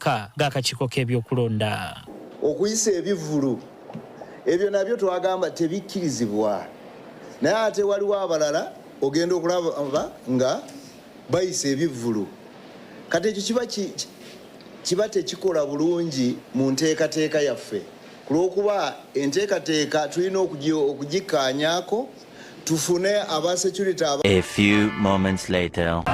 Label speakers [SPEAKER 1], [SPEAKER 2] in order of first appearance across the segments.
[SPEAKER 1] maka g'akakiiko k'ebyokulonda.
[SPEAKER 2] Okuyisa ebivvulu ebyo nabyo twagamba tebikkirizibwa, naye ate waliwo abalala ogenda okulaba nga bayisa ebivvulu. Kati ekyo kiba kiba tekikola bulungi mu nteekateeka yaffe, ku lw'okuba enteekateeka tulina okugikkaanyaako tufune aba security.
[SPEAKER 3] A few moments later.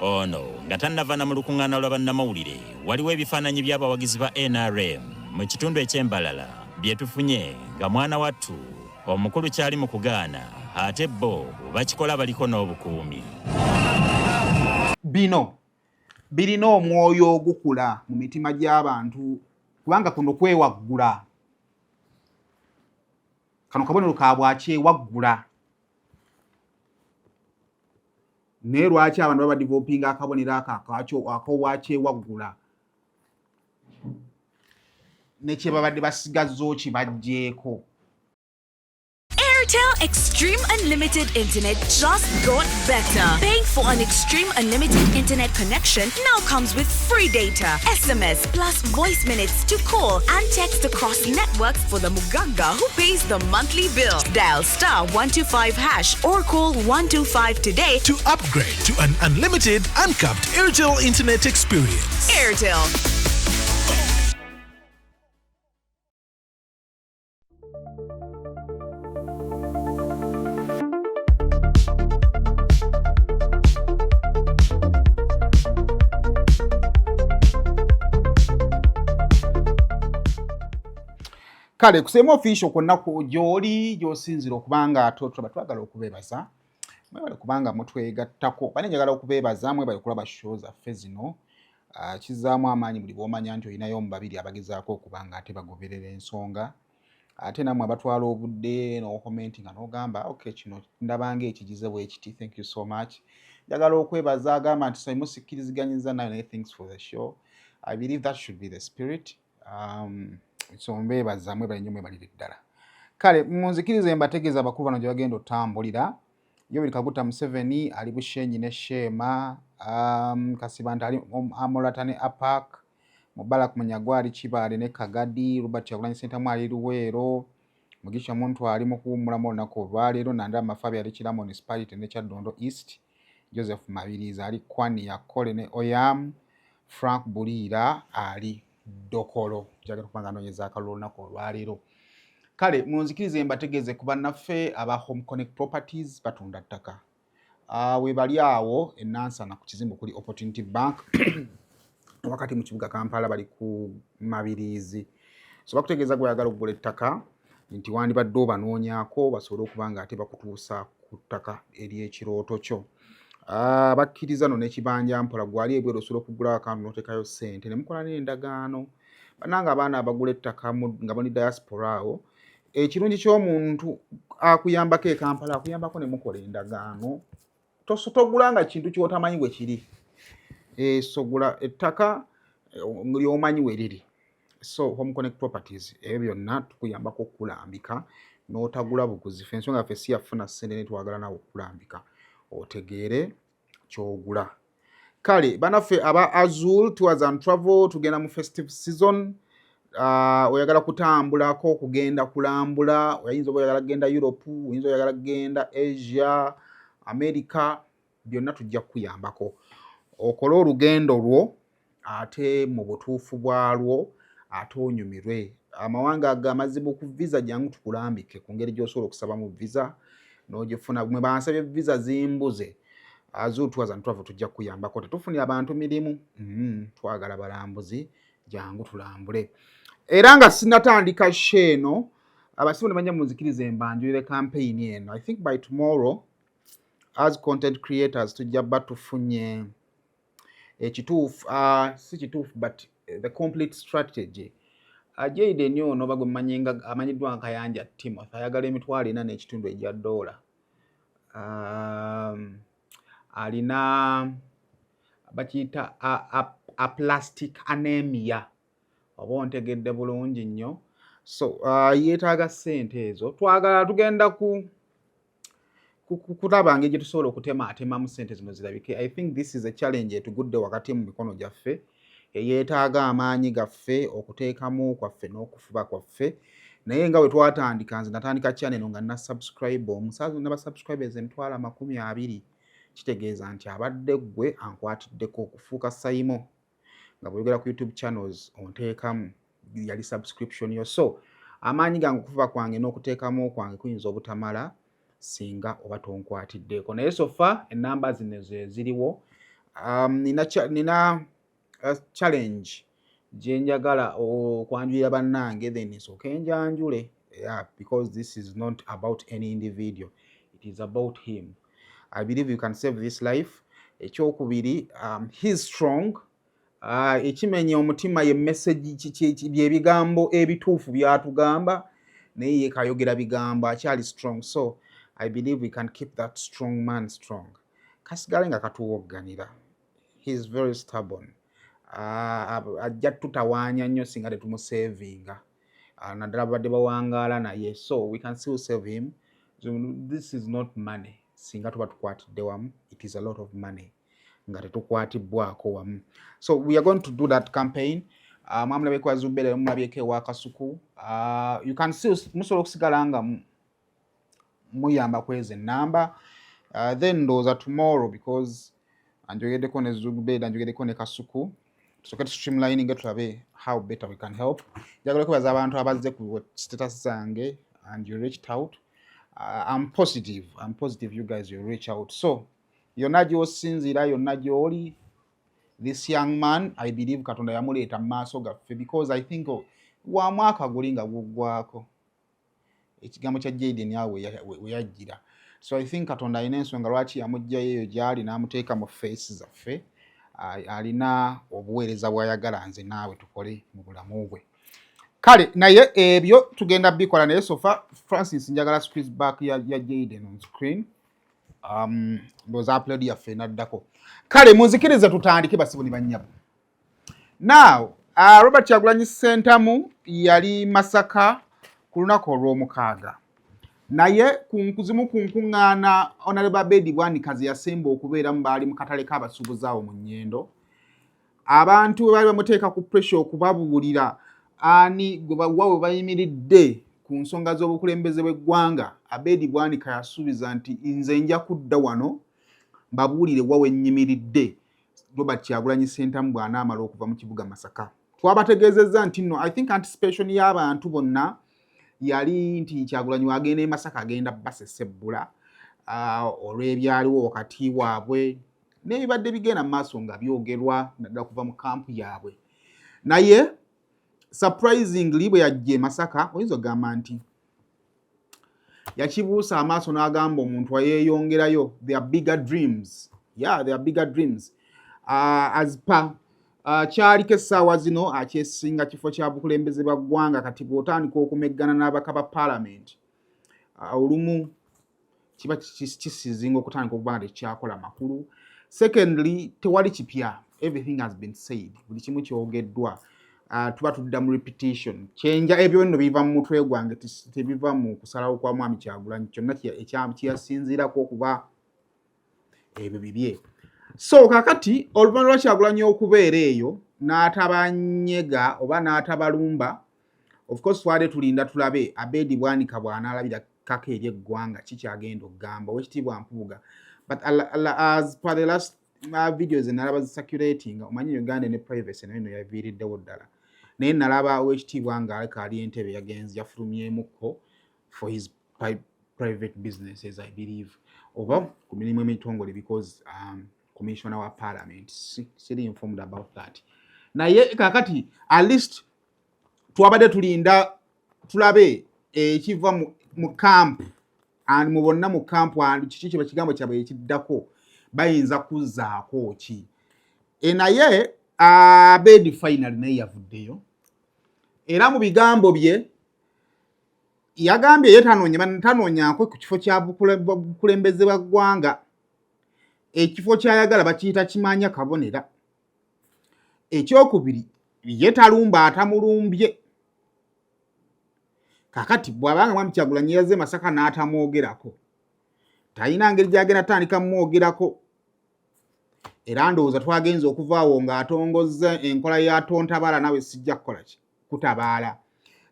[SPEAKER 4] Ono nga tannava na mu lukuŋŋaana lwa bannamawulire, waliwo ebifaananyi by'abawagizi ba NRM mu kitundu eky'Embalala bye tufunye nga mwana wattu omukulu kyali mu kugaana, ate bo bakikola baliko n'obukuumi.
[SPEAKER 5] Bino birina omwoyo ogukula mu mitima gy'abantu, kubanga kuno kwewaggula, kano kabonero ka bwakyewaggula. Naye lwaki abantu baba developinga akabonero ako ak'obwakyewaggula ne kye babadde basigazza okibaggyeko?
[SPEAKER 6] Airtel Extreme Unlimited Internet just got better. Paying for an Extreme Unlimited Internet connection now comes with free data, SMS, plus voice minutes to call and text across networks for the Muganga who pays the monthly bill. Dial *125# or call 125 today
[SPEAKER 7] to upgrade to an unlimited, uncapped Airtel Internet experience.
[SPEAKER 6] Airtel.
[SPEAKER 5] Kale kuseemu official kwonna gy'oli gy'osinzira okubanga totulaba, twagala okubeebaza, mwebale kubanga mutwegattako. Bane njagala okubeebaza, mwebale kulaba show zaffe zino. Kizaamu amaanyi buli bw'omanya nti olinayo omu babiri abagezaako okuba nga ate bagoberera ensonga, ate nammwe abatwala obudde n'okomenti nga n'ogamba, "Ok, kino ndabanga ekigize bwe kiti." Thank you so much. Njagala okwebaza agamba nti saimu sikkiriziganyiza nayo, naye thanks for the show. I believe that should be the spirit. So mbeebaza, mwebale nnyo, mwebalire ddala. Kale munzikirize mbategeeza abakulu bano gye bagenda otambulira. Yoweri Kaguta Museveni ali Bushenyi ne Sheema, Kasibante ali Amolata ne Apac, Mubarak Munyagwa ali Kibaale ne Kagadi, Robert Kyagulanyi Ssentamu ali Luweero, Mugisha Muntu ali mu kuwummulamu olunaku olwaleero, Nandala Mafabi ali Kira Municipality ne Kyaddondo East, Joseph Mabirizi ali Kwani Kole ne Oyam, Frank Buliira ali Dokolo, njagala okuba nga anoonyeza akalulu olunaku olwaleero. Kale munzikirize mbategeeze ku bannaffe aba Home Connect Properties, batunda ttaka. We bali awo e Nansana ku kizimbe kuli Opportunity Bank wakati mu kibuga Kampala, bali ku Mabiriizi. So bakutegeeza gweyagala okugula ettaka nti wandibadde obanoonyaako basobole okuba nga ate bakutuusa ku ttaka ery'ekirooto kyo. Bakkiriza no n'ekibanja mpola, gwali ebweru osobola okugula akantu n'oteekayo ssente ne mukola n'endagaano. Bannange abaana abagula ettaka nga muli diaspora awo, ekirungi ky'omuntu akuyambako e Kampala, akuyambako ne mukola endagaano. Togulanga kintu ky'otamanyi we kiri. So gula ettaka ly'omanyi we riri. So Home Connect Properties, ebyo byonna tukuyambako okukulambika n'otagula buguzi. Ffe ensonga yaffe si yafuna ssente, naye twagala naawe okukulambika otegeere ky'ogula. Kale banaffe aba Azul Tours and Travel, tugenda mu festive season. Oyagala kutambulako, kugenda kulambula, oyinza oba oyagala kugenda Europe, oyinza oyagala kugenda Asia, America, byonna tujja kukuyambako okole olugendo lwo ate mu butuufu bwalwo, ate onyumirwe amawanga ago amazibu ku visa. Jangu tukulambike ku ngeri gy'osobola okusaba mu visa n'ogifuna. Mwe bansabye visa zimbuze, Azul Tours and Travel tujja kukuyambako. Tetufunira abantu mirimu, twagala balambuzi. Jangu tulambule. Era nga sinatandika show eno, abasimu ne banja, munzikirize mbanjulire campaign eno. I think by tomorrow, as content creators, tujja bba tufunye ekituufu, si kituufu, but the complete strategy. Jaden ono oba gwe mmanyi nga amanyiddwa nga Kayanja Timothy ayagala 4,500 egya ddoola. Alina bakiyita aplastic anemia, oba ontegedde bulungi nnyo. So yeetaaga ssente ezo. Twagala tugenda ku Kulaba ngeri gye tusobola okutematemamu sente zino zirabike. I think this is a challenge etugudde wakati mu mikono gyaffe, eyeetaaga amaanyi gaffe, okuteekamu kwaffe n'okufuba kwaffe. Naye nga bwe twatandika, nze natandika channel nga nina subscribe omusazi naba subscribers 200,000. Kitegeeza nti abadde ggwe ankwatiddeko okufuuka Saimo, nga bweyogera ku YouTube channels onteekamu, yali subscription yo. So amaanyi gange, okufuba kwange n'okuteekamu kwange kuyinza obutamala singa oba tonkwatiddeeko. Naye so far enamba zino ze ziriwo. Nina challenge gye njagala okwanjulira bannange, then nsooke njanjule, yeah, because this is not about any individual, it is about him. I believe you can save this life. Ekyokubiri, he's strong. Ekimenya omutima ye message, byebigambo ebituufu byatugamba, naye ye kayogera bigambo, akyali strong. So I believe we can keep that strong man strong, kasigale nga katuwogganira. He is very stubborn. Ajja tutawaanya nnyo singa tetumusavinga, naddala babadde bawangaala naye. So we can still save him. So this is not money singa tuba tukwatidde wamu. It is a lot of money nga tetukwatibwako wamu. So we are going to do that campaign. Mwamulabyeko Azubeera, mulabyeko ewa Kasuku. You can still, musobola okusigala nga muyamba kweza enamba. Then ndowooza tomorrow, because njogeddeko ne Zubeera, njogeddeko ne Kasuku, tusooke tu streamlining, tulabe how better we can help. Njagala okwebaza abantu abazze ku status zange and you reached out. I'm positive you guys will reach out. So yonna gy'osinziira, yonna gy'oli, this young man, I believe Katonda yamuleeta mu maaso gaffe, because I think wa mwaka guli nga guggwako ekigambo kya Jaden awo we yajjira. So I think Katonda alina ensonga lwaki yamuggyayo eyo gy'ali n'amuteeka mu face zaffe. Alina obuweereza bw'ayagala nze naawe tukole mu bulamu bwe. Kale naye ebyo tugenda bikola. Naye so far, Francis, njagala squeeze back ya Jaden on screen. Ndowooza upload yaffe enaddako. Kale munzikirize tutandike, basibu ne bannyabo. Now, Robert Kyagulanyi Ssentamu yali Masaka ku lunaku olw'omukaaga, naye ku zimu ku nkuŋŋaana Honorable Abedi Bwanika ze yasemba okubeeramu, baali mu katale k'abasuubuzi awo mu Nnyendo. Abantu bwe baali bamuteeka ku pressure okubabuulira ani gwe bawa we bayimiridde ku nsonga z'obukulembeze bw'eggwanga, Abedi Bwanika yasuubiza nti, "Nze nja kudda wano mbabuulire wa we nnyimiridde Robert Kyagulanyi Ssentamu bw'anaamala okuva mu kibuga Masaka." Twabategeezezza nti nno I think anticipation y'abantu bonna yali nti Kyagulanyi wagenda e Masaka agenda basesebbula olw'ebyaliwo wakati waabwe n'ebibadde bigenda mu maaso nga byogerwa, naddala kuva mu kampu yaabwe. Naye surprisingly, bwe yajja e Masaka, oyinza okugamba nti yakibuusa amaaso n'agamba omuntu ayeeyongerayo, there are bigger dreams. Yeah, there are bigger dreams. As per kyaliko essaawa zino, akyesinga kifo kya bukulembeze bwa ggwanga. Kati bw'otandika okumeggana n'abaka ba parliament, olumu kiba kisizinga okutandika okuba nga tekyakola makulu. Secondly, tewali kipya, everything has been said, buli kimu kyogeddwa. Tuba tudda mu repetition. Kyenja ebyo nno biva mu mutwe gwange, tebiva mu kusalawo kwa mwami Kyagulanyi. Kyonna kyeyasinziirako okuba ebyo bibye. So kakati oluvannyuma lwa Kyagulanyi okubeera eyo n'atabanyega oba n'atabalumba, of course twali tulinda tulabe Abedi Bwanika bw'anaalabira kaka eri eggwanga kikyagenda okugamba owekitiibwa Mpuuga. But as per the last videos enalaba zicirculating, omanyi Uganda ne privacy nayo no yaviiriddewo ddala, naye nalaba owekitiibwa ng'aleka ali entebe, yagenze yafulumyemukko for his private businesses, I believe, oba ku mirimu emitongole, because commissioner wa parliament, siri informed about that. Naye kakati at least twabadde tulinda tulabe ekiva mu camp and mu bonna mu camp and kiki kiba kigambo kyabwe ekiddako, bayinza kuzzaako ki. Naye Abedi finally naye yavuddeyo, era mu bigambo bye yagambye ye tanoonyako ku kifo kya bukulembeze bwa ggwanga. Ekifo kyayagala bakiyita kimanya kabonera. Ekyokubiri, ye talumba atamulumbye. Kakati bw'abanga mwami Kyagulanyi yazze Masaka n'atamwogerako, Talina ngeri gyagenda tandika mumwogerako. Era ndowooza twagenze okuvaawo ng'atongozza enkola ya tontabaala nawe sijja kukola ki kutabaala.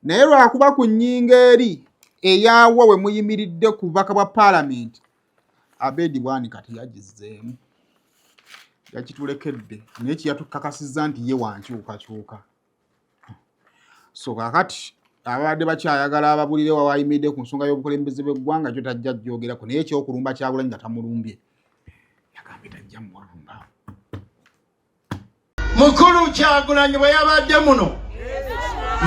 [SPEAKER 5] Naye lwakuba ku nnyingo eri eyaawa we muyimiridde ku bubaka bwa paalamenti, Abedi Bwanika teyagizzeemu, yakitulekedde, naye kiyatukakasizza nti ye wankyukakyuka. So kakati ababadde bakyayagala ababulire wawayimiridde ku nsonga y'obukulembeze bw'eggwanga kyo tajja jjogerako, naye ekyokulumba Kyagulanyi nga tamulumbye yagambye tajja mulumba.
[SPEAKER 8] Mukulu Kyagulanyi bwe yabadde muno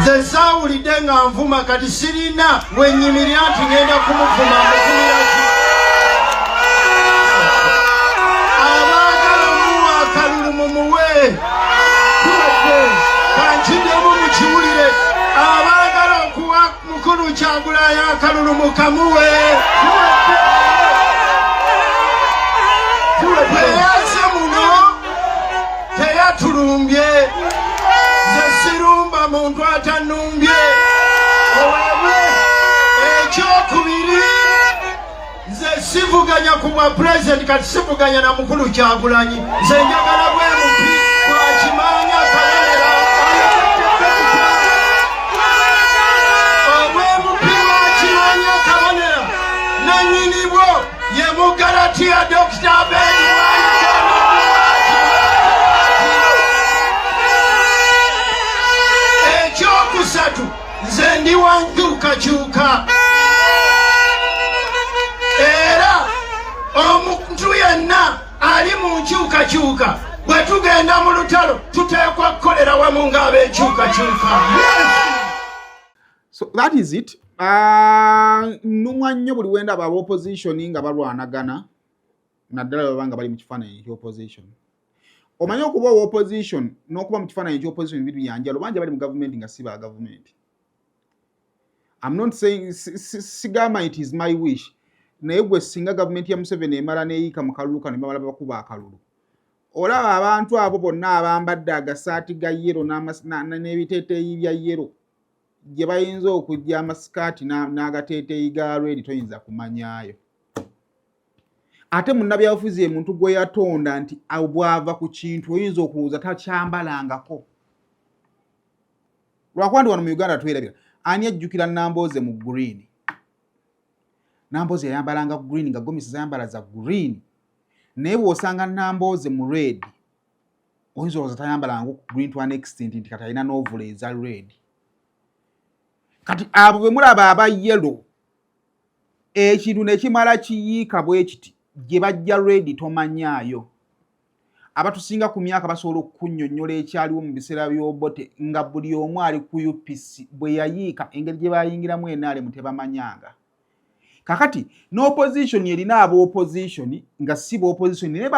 [SPEAKER 8] nze saawulidde nga nvuma, kati sirina wenyimirira nti ngenda kumuvuma. Muvumiraki? Abaagala omuwa akalulu mumuwe, kankiddemu mukiwulire. Abaagala okuwa mukulu Kyagulanyi akalulu mukamuwe. Bwe yazze muno teyatulumbye, nze sirumba muntu atanumbye. Ekyokubiri, nze sivuganya ku bwa pulezidenti, kati sivuganya na mukulu Kyagulanyi. Nze njagala bwe MP bwakimanya kabonera obwe MP bwakimanya kabonera nanyini bwo ye Mugalatiya Dr. Abedi Bwanika. Ekyokusatu, nze ndi wa nkyukakyuka, era omuntu yenna ali mu nkyukakyuka, bwe tugenda mu lutalo tuteekwa kukolera wamu ng'ab'enkyukakyuka.
[SPEAKER 5] So that is it. Nnumwa nnyo buli wendaba aba opposition nga balwanagana, naddala baba nga bali mu kifaananyi eky'opposition. Omanyi okuba owa opposition n'okuba mu kifaananyi eky'opposition bintu byanjalo. Bangi bali mu gavumenti nga si ba gavumenti. I'm not saying, sigamba it is my wish, naye gwe singa gavumenti ya Museveni emala neeyiika mu kalulu kano, bamala bakuba akalulu, olaba abantu abo bonna abambadde agasaati ga yellow n'ebiteeteeyi bya yellow gye bayinza okujja amasikaati n'agateeteeyi ga red, toyinza kumanyaayo. Ate munnabyabufuzi ye muntu gwe yatonda nti bw'ava ku kintu oyinza okulowooza takyambalangako, lwakuba nti wano mu Uganda twerabira. Ani ajjukira Nambooze mu green? Nambooze yayambalanga green, nga gomesi zayambala za green, naye bw'osanga Nambooze mu red oyinza olowooza tayambalanga ku green to an extent nti kati alina novula eza red. Kati abo bwe mulaba aba yellow, ekintu ne kimala kiyiika bwe kiti, gye bajja red tomanyaayo. Abatusinga ku myaka basobola okukunnyonnyola ekyaliwo mu biseera by'Obote, nga buli omu ali ku UPC, bwe yayiika engeri gye bayingiramu NRM tebamanyanga. Kakati n'opposition erina aba opposition nga si ba opposition, naye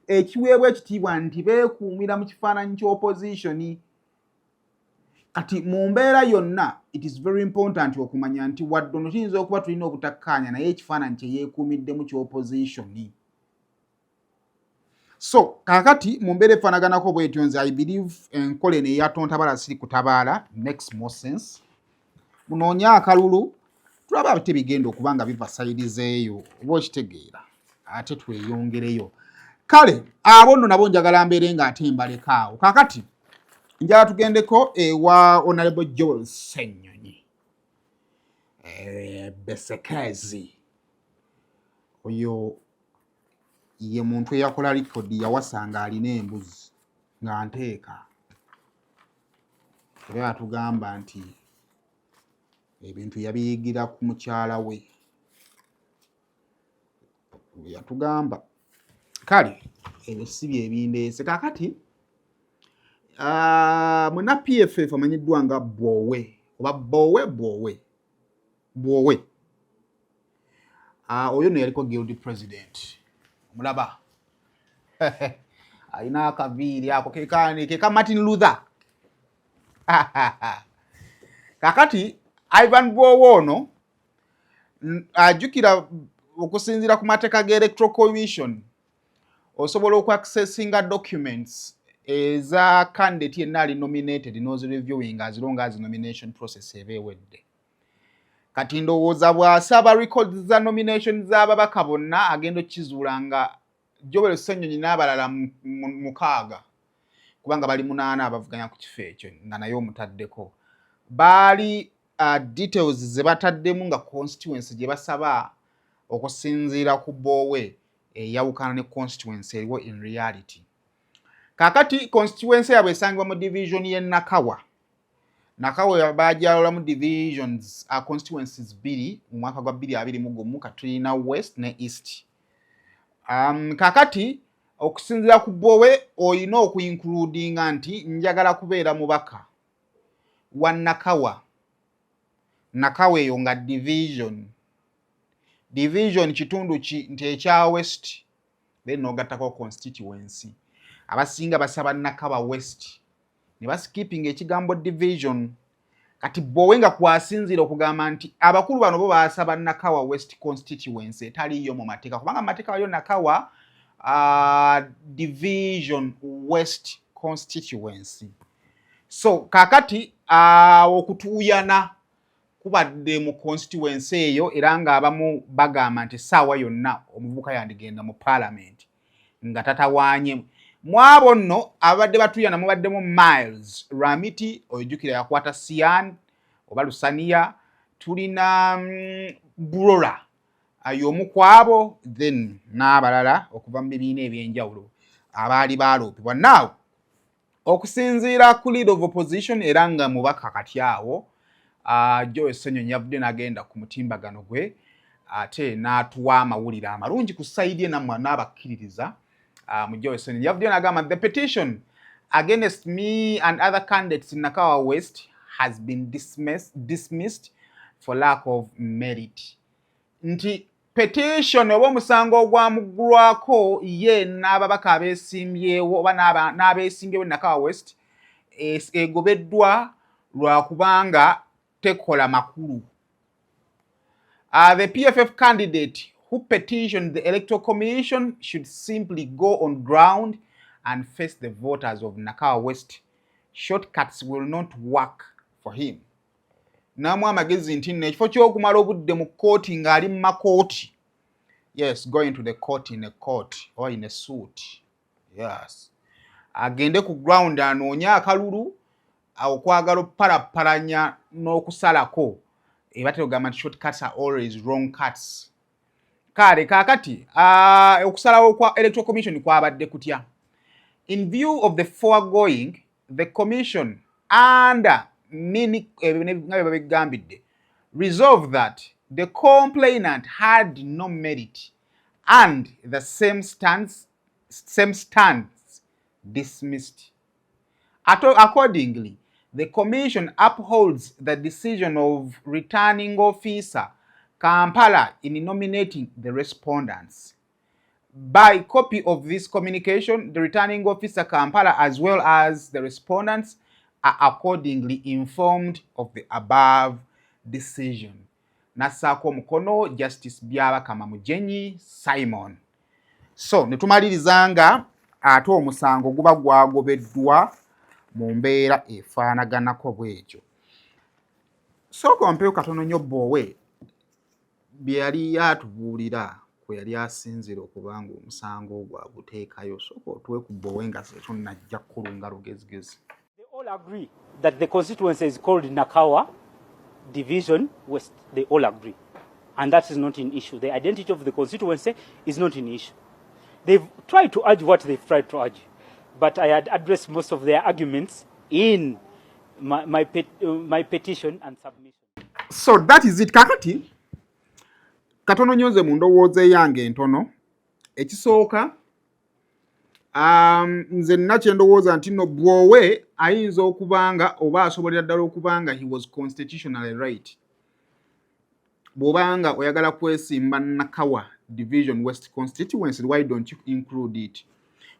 [SPEAKER 5] ekiweebwa ekitiibwa nti beekuumira mu kifaananyi ky'opposition. Kati mu mbeera yonna, it is very important okumanya nti wadde ono kiyinza okuba tulina obutakkaanya, naye ekifaananyi kye yeekuumiddemu ky'opposition. So kakati mu mbeera efaanaganako bwetyo, nze I believe enkola eno eyatontabala siri kutabaala makes more sense. Munoonye akalulu, tulaba tebigenda okuba nga biva side zeeyo, oba okitegeera, ate tweyongereyo. Kale abo nno nabo njagala mbeere nga ate mbalekaawo. Kakati njagala tugendeko ewa Honorable Joel Ssenyonyi, Besekezi. Oyo ye muntu eyakola likodi, yawasanga alina embuzi nga nteeka, era yatugamba nti ebintu yabiyigira ku mukyala we yatugamba. Kale ebyo si byebindeese. Kakati muna PFF amanyiddwa nga Bwowe oba Bowe, Bwowe, Bwowe, oyo no yaliko guild president. Omulaba alina akaviiri ako keka Martin Luther. Kakati Ivan Bwowe ono ajjukira okusinziira ku mateeka ga Electoral Commission, osobola okuaccessinga documents eza candidate yenna ali nominated nozireviewing as long as nomination process eba ewedde. Kati ndowooza bw'asaba records za nomination z'ababaka bonna, agenda okukizuula nga Joel Ssenyonyi n'abalala mukaaga, kubanga bali munaana abavuganya ku kifo ekyo nga naye omutaddeko, baali details ze bataddemu nga constituency gye basaba okusinziira ku Bwowe eyawukana ne constituency eriwo in reality. Kaakati constituency yabwe esangibwa mu division y'e Nakawa. Nakawa bagyalolamu divisions, constituencies bbiri mu mwaka gwa 2021. Katulina West ne East. Kakati okusinziira ku Bwowe, olina okuincludinga nti njagala kubeera mubaka wa Nakawa, Nakawa eyo nga division kitundu ki, nti ekya West, then nogattako constituency. Abasinga basaba Nakawa West ne baskippinga ekigambo division. Kati Bwowe nga kwasinziira okugamba nti abakulu bano bo baasaba Nakawa West constituency etaliiyo mu mateeka, kubanga mu mateeka waliyo Nakawa Division West constituency. So kakati okutuuyana kubadde mu constituency eyo, era ng'abamu bagamba nti essaawa yonna omuvubuka yandigenda mu parliament nga tatawaanye. Mu abo nno abadde batuuyana mubaddemu Miles Ramiti, oyojjukira yakwata Sian oba Lusaniya. Tulina Burora y'omu ku abo, then n'abalala okuva mu bibiina ebyenjawulo abaali baloopebwa. Naawe okusinziira ku leader of opposition era nga mubaka kati awo, Joel Ssenyonyi, yavudde n'agenda ku mutimbagano gwe ate n'atuwa amawulire amalungi ku side ye nammwe n'abakkiririza. Mu Joel Ssenyonyi yavudde n'agamba, "The petition against me and other candidates in Nakawa West has been dismissed for lack of merit," nti petition oba omusango ogwamuggulwako ye n'ababaka abeesimbyewo oba n'abeesimbyewo Nakawa West egobeddwa lwakubanga tekola makulu. The PFF candidate who petitioned the Electoral Commission should simply go on ground and face the voters of Nakawa West. Shortcuts will not work for him. Namu amagezi nti nno ekifo ky'okumala obudde mu kkooti ng'ali mu makooti, yes, going to the court in a court or in a suit, yes, agende ku ground anoonye akalulu. Okwagala okupalapalanya n'okusalako eba tegamba nti shortcuts are always wrong cuts. Kale kaakati okusalawo kwa Electoral Commission kwabadde kutya? In view of the foregoing, the commission under mini nga bye babigambidde resolve that the complainant had no merit and the same stands dismissed. Accordingly, the commission upholds the decision of returning officer Kampala in nominating the respondents. By copy of this communication, the returning officer Kampala as well as the respondents are accordingly informed of the above decision. Nassaako omukono Justice Byabakama Mugenyi Simon. So ne tumaliriza nga ate omusango guba gwagobeddwa mu mbeera efaanaganako bw'etyo. Sooka ompeyo katono nnyo Bwowe bye yali atubuulira kwe yali asinzira okuba nga omusango ogwo aguteekayo. Sooka otuwe ku Bwowe nga tetunnajja kukulunga lugezigezi.
[SPEAKER 1] They all agree that the constituency is called Nakawa Division West. They all agree. And that is not an issue. The identity of the constituency is not an issue. They've tried to argue what they've tried to argue. But I had addressed most of their arguments in my petition and submission.
[SPEAKER 5] So that is it. Kakati katono nnyo nze mu ndowooza eyange entono, ekisooka, nze nna kye ndowooza nti nno Bwowe ayinza okuba nga oba asobolera ddala okuba nga he was constitutionally right. Bw'obanga oyagala kwesimba Nakawa Division West constituency, why don't you include it?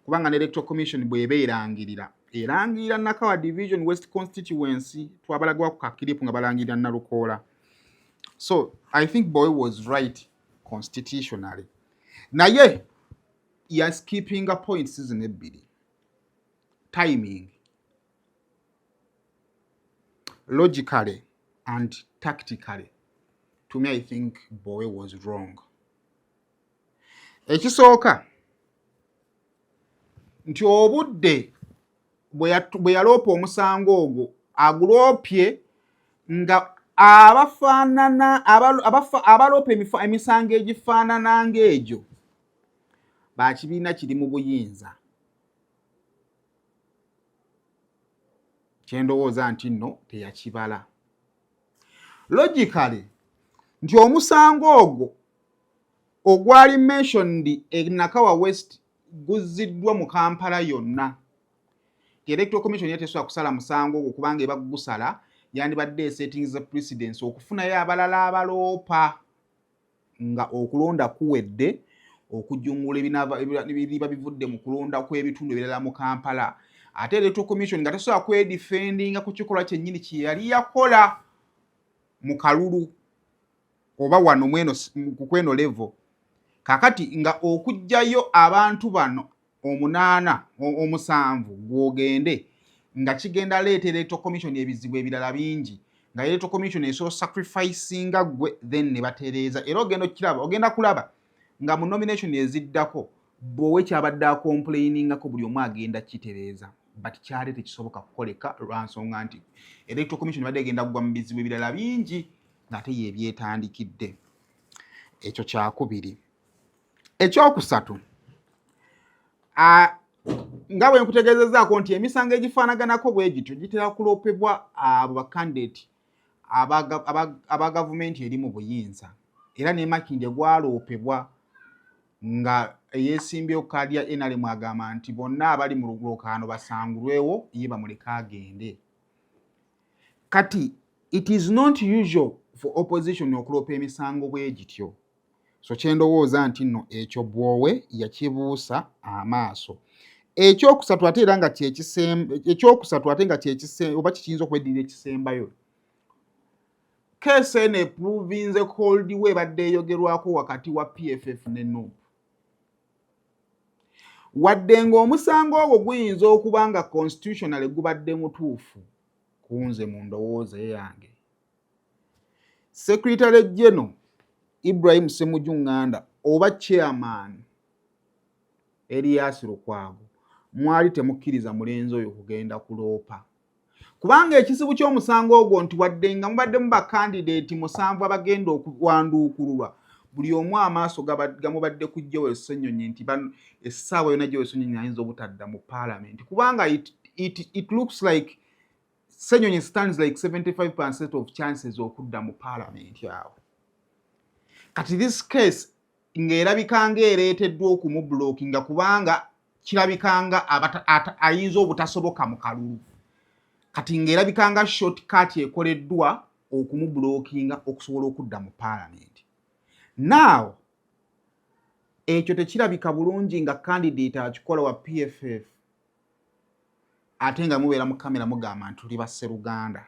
[SPEAKER 5] Kubanga ne Electoral Commission bw'eba erangirira, erangirira Nakawa Division West constituency. Twabalagwa ku kakiripu nga balangirira Nalukoola. So I think Bwowe was right constitutionally, naye yaskippinga points zino ebbiri: timing, logically and tactically. To me, I think Bwowe was wrong. Ekisooka nti obudde bwe yaloopa omusango ogwo, aguloopye nga abafaanana abaloopa emisango egifaanana ng'egyo bakibiina kiri mu buyinza. Kyendowooza nti nno teyakibala logically nti omusango ogwo ogwali mentioned e Nakawa West guzziddwa mu Kampala yonna. Electoral Commission yatesobola kusala musango ogwo kubanga eba gusala yandibadde esetting the precedence okufunayo abalala abaloopa nga okulonda kuwedde, okujungula ebiriba bivudde mu kulonda kw'ebitundu ebirala mu Kampala. Ate Electoral Commission nga tesobola kwedefendinga ku kikolwa kyennyini kye yali yakola mu kalulu oba wano mweno ku kweno level. Kakati nga okuggyayo abantu bano omunaana, omusanvu gwogende nga kigenda leeta Electoral Commission ebizibu ebirala bingi, nga Electoral Commission esobola sacrificinga gwe, then ne batereeza. Era ogenda okiraba, ogenda kulaba nga mu nomination eziddako bwowe kyabadde acomplainingako buli omu agenda kitereeza, but kyali tekisoboka kukoleka lwa nsonga nti Electoral Commission ebadde egenda kugwa mu bizibu ebirala bingi ng'ate yebyetandikidde. Ekyo kyakubiri. Ekyokusatu, nga bwe nkutegeezezaako nti emisango egifaanaganako bwe gityo gitera kuloopebwa abo bakandidate aba gavumenti eri mu buyinza. Era ne Makindye gwaloopebwa nga eyeesimbyewo kaadi ya NRM agamba nti bonna abali mu lwokaano basangulwewo, ye bamuleke agende. Kati it is not usual for opposition okuloopa emisango bwe gityo. So kyendowooza nti nno ekyo Bwowe yakibuusa amaaso. Ekyokusatu ate era nga ekyokusatu ate nga kyekise oba kikiyinza okweddira ekisembayo, case eno eprovinze cold war ebadde eyogerwako wakati wa PFF ne NUP. Wadde ng'omusango ogwo guyinza okuba nga constitutionally gubadde mutuufu, kunze mu ndowooza eyange, Secretary General Ibrahim Ssemujju Nganda oba chairman Erias Lukwago, mwali temukkiriza mulenzi oyo kugenda kuloopa, kubanga ekizibu ky'omusango ogwo nti wadde nga mubaddemu bakandidate musanvu abagenda okuwanduukululwa, buli omu amaaso gamubadde ku Joel Ssenyonyi nti essaawa yonna Joel Ssenyonyi ayinza obutadda mu paalamenti, kubanga it looks like Ssenyonyi stands like 75% of chances okudda mu paalamenti awo. Kati this case ng'erabika ng'ereeteddwa okumublockinga, kubanga kirabika nga ayinza obutasoboka mu kalulu. Kati ng'erabika nga shortcut ekoleddwa okumublockinga okusobola okudda mu paalamenti. Now ekyo tekirabika bulungi nga candidate akikola wa PFF, ate nga mubeera mu kamera mugamba nti tuli basseruganda.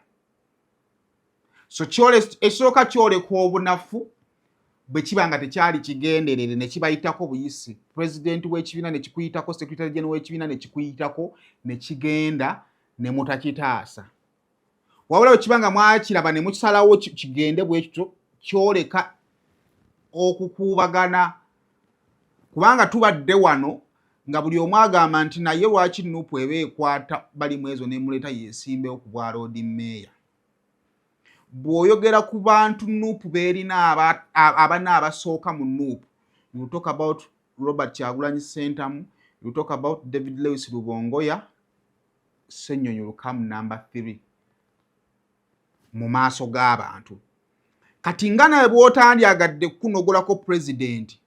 [SPEAKER 5] So ekisooka kyoleka obunafu bwe kiba nga tekyali kigenderere ne kibayitako buyisi, pulezidenti w'ekibiina ne kikuyitako, secretary general w'ekibiina ne kikuyitako, ne kigenda ne mutakitaasa. Wabula bwe kiba nga mwakiraba ne mukisalawo kigende bwe kityo, kyoleka okukuubagana, kubanga tubadde wano nga buli omu agamba nti naye lwaki NUP eba ekwata bali mu ezo nemuleeta yeesimbewo ku bwa Lord Mayor. Bw'oyogera ku bantu NUP beerina abana abasooka mu NUP, you talk about Robert Kyagulanyi Ssentamu, you talk about David Lewis Rubongoya, Ssenyonyi will come number 3 mu maaso g'abantu. Kati nga naye bw'otandyagadde kunogolako pulezidenti,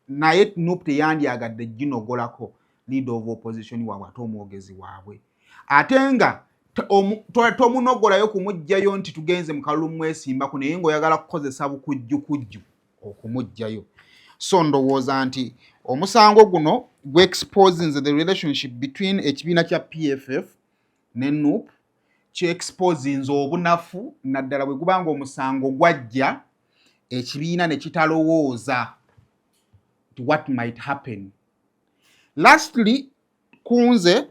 [SPEAKER 5] naye NUP teyandyagadde ginogolako leader of opposition waabwe ate omwogezi waabwe, ate nga tomunogolayo kumuggyayo nti tugenze mu kalulu mwesimbako, naye ng'oyagala kukozesa bukujjukujju okumuggyayo. So ndowooza nti omusango guno gwexposinze the relationship between ekibiina kya PFF ne NUP, kyexposinze obunafu, naddala bwe guba nga omusango gwajja ekibiina ne kitalowooza nti what might happen. Lastly, kunze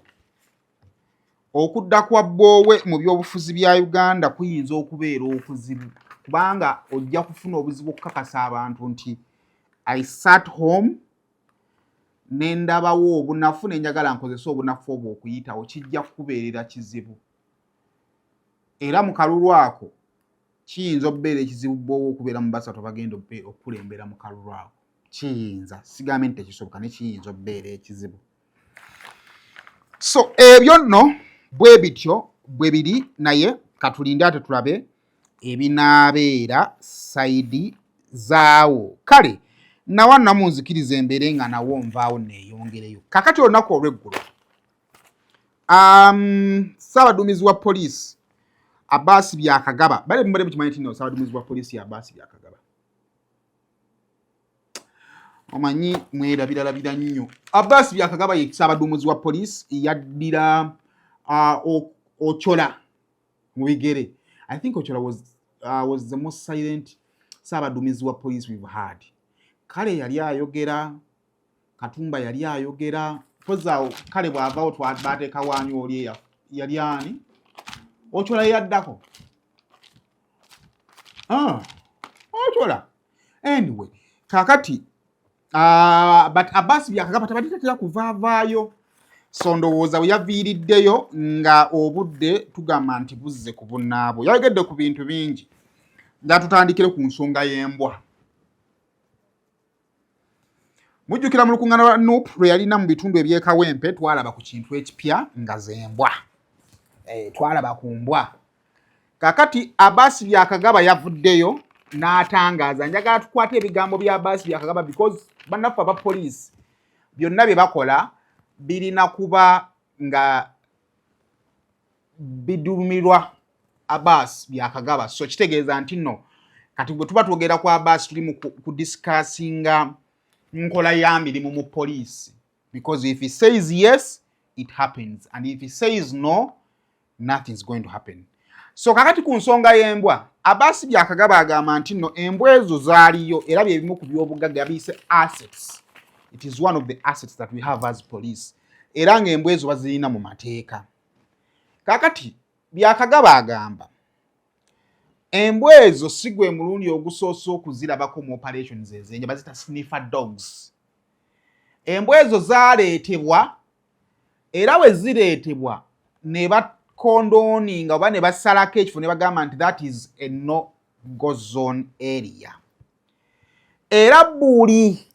[SPEAKER 5] okudda kwa Bboowe mu byobufuzi bya Uganda kuyinza okubeera okuzibu. Kubanga ojja kufuna obuzibu okukakasa abantu nti I sat home ne ndabawo obunafu ne njagala nkozese obunafu obwo okuyitawo. Kijja kukubeerera kizibu, era mu kalulu ako kiyinza okubeera ekizibu bwowa okubeera mu basatu abagenda okukulembera mu kalulu ako. Kiyinza, sigambe nti tekisoboka, ne kiyinza okubeera ekizibu. So ebyo nno bwe bityo bwe biri, naye katulinde ate tulabe ebinaabeera side zaawo. Kale nawa namunzikiriza embeere nga nawo nvaawo neeyongereyo. Kakati olunaku olw'eggulo, Ssaabaduumizi wa poliisi Abaasi Byakagaba, bale mubale mukimanyi nti no Ssaabaduumizi wa poliisi Abaasi Byakagaba, omanyi mwerabiralabira nnyo. Abaasi Byakagaba ye Ssaabaduumizi wa poliisi, yaddira Ochola mu bigere. I think Ochola was the most silent Ssaabaduumizi wa poliisi we've had. Kale yali ayogera, Katumba yali ayogera pozaawo. Kale bw'avaawo bateeka waani? Oli yali ani? Ochola yaddako. Ah, Ochola. Anyway, kakati but Abbas Byakagaba tabadde tatera kuvaavaayo, so ndowooza bwe yaviiriddeyo nga obudde tugamba nti buzze ku bunnaabwo. Yayogedde ku bintu bingi, nga tutandikire ku nsonga y'embwa. Mujjukira mu lukuŋŋaana lwa NUP lwe yalina mu bitundu eby'e Kawempe, twalaba ku kintu ekipya nga z'embwa. Twalaba ku mbwa. Kakati Abaasi Byakagaba yavuddeyo n'atangaaza. Njagala tukwate ebigambo bya Abaasi Byakagaba, because bannaffe aba poliisi byonna bye bakola birina kuba nga biduumirwa Abaasi Byakagaba. So kitegeeza nti nno kati bwe tuba twogera ku Abaasi, tuli mu kudiscussinga nkola ya mirimu mu poliisi, because if he says yes, it happens, and if he says no, nothing is going to happen. So kakati ku nsonga y'embwa, Abaasi Byakagaba agamba nti nno embwa ezo zaaliyo, era bye bimu ku byobugagga, yabiyise assets. It is one of the assets that we have as police, era ng'embwa ezo bazirina mu mateeka. Kakati Byakagaba agamba embwa ezo si gwe mulundi ogusoose okuzirabako mu operations ezenja, bazita sniffer dogs. Embwa ezo zaaleetebwa, era bwe zireetebwa ne bacordoninga oba ne basalako ekifo ne bagamba nti that is a no go zone area, era buli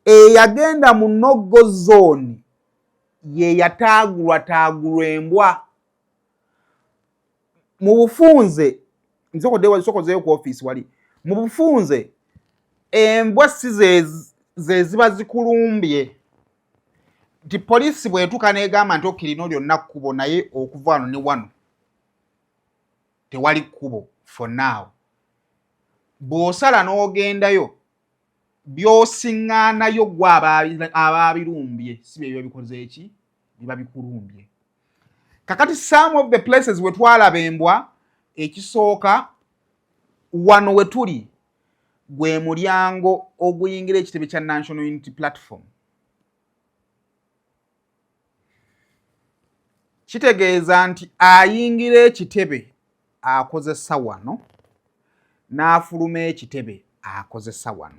[SPEAKER 5] eyagenda mu no go zone ye yataagulwa taagulwa embwa. Mu bufunze, nsokozeyo ku ofiisi wali, mu bufunze embwa si ze ziba zikulumbye, nti poliisi bw'etuuka n'egamba nti okirino lyonna kkubo, naye okuva wano ne wano tewali kkubo for now, bw'osala n'ogendayo, by'osiŋŋaanayo gwe abaabirumbye si bye biba bikoze eki, biba bikulumbye. Kakati some of the places we twalaba embwa, ekisooka wano we tuli gwe mulyango oguyingira ekitebe kya National Unity Platform. Kitegeeza nti ayingira ekitebe akozesa wano, n'afuluma ekitebe akozesa wano.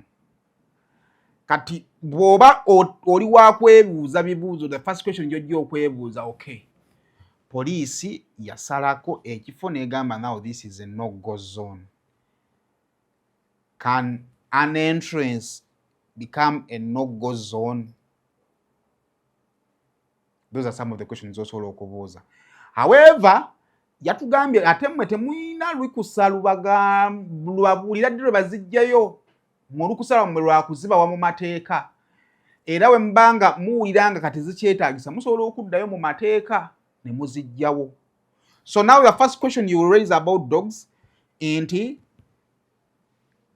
[SPEAKER 5] Kati bw'oba oli wa kwebuuza bibuuzo, the first question gy'ojja okwebuuza, okay, poliisi yasalako ekifo n'egamba now this is a no go zone, can an entrance become a no go zone? Those are some of the questions osobola okubuuza. However, yatugambye ate mmwe temulina lukusa lubabuulira ddi lwe bazijjayo. Mu olukusa lwammwe lwakuzibawa mu mateeka, era bwe mubanga muwulira nga kati zikyetaagisa, musobola okuddayo mu mateeka ne muzijjawo. So now the first question you will raise about dogs nti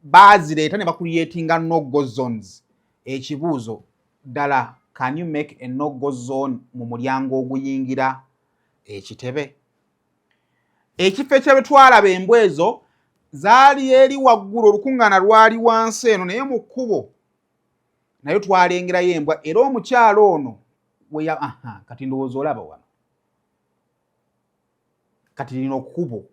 [SPEAKER 5] bazireeta ne bacreatinga no go zones. Ekibuuzo ddala, can you make a no go zone mu mulyango oguyingira ekitebe? Ekifo ekyabe twalaba embwa ezo zaali eri waggulu, olukuŋŋaana lwali wansi eno, naye mu kkubo naye twalengerayo embwa. Era omukyalo ono weya, aha, kati ndowooza olaba wano, kati lino kkubo.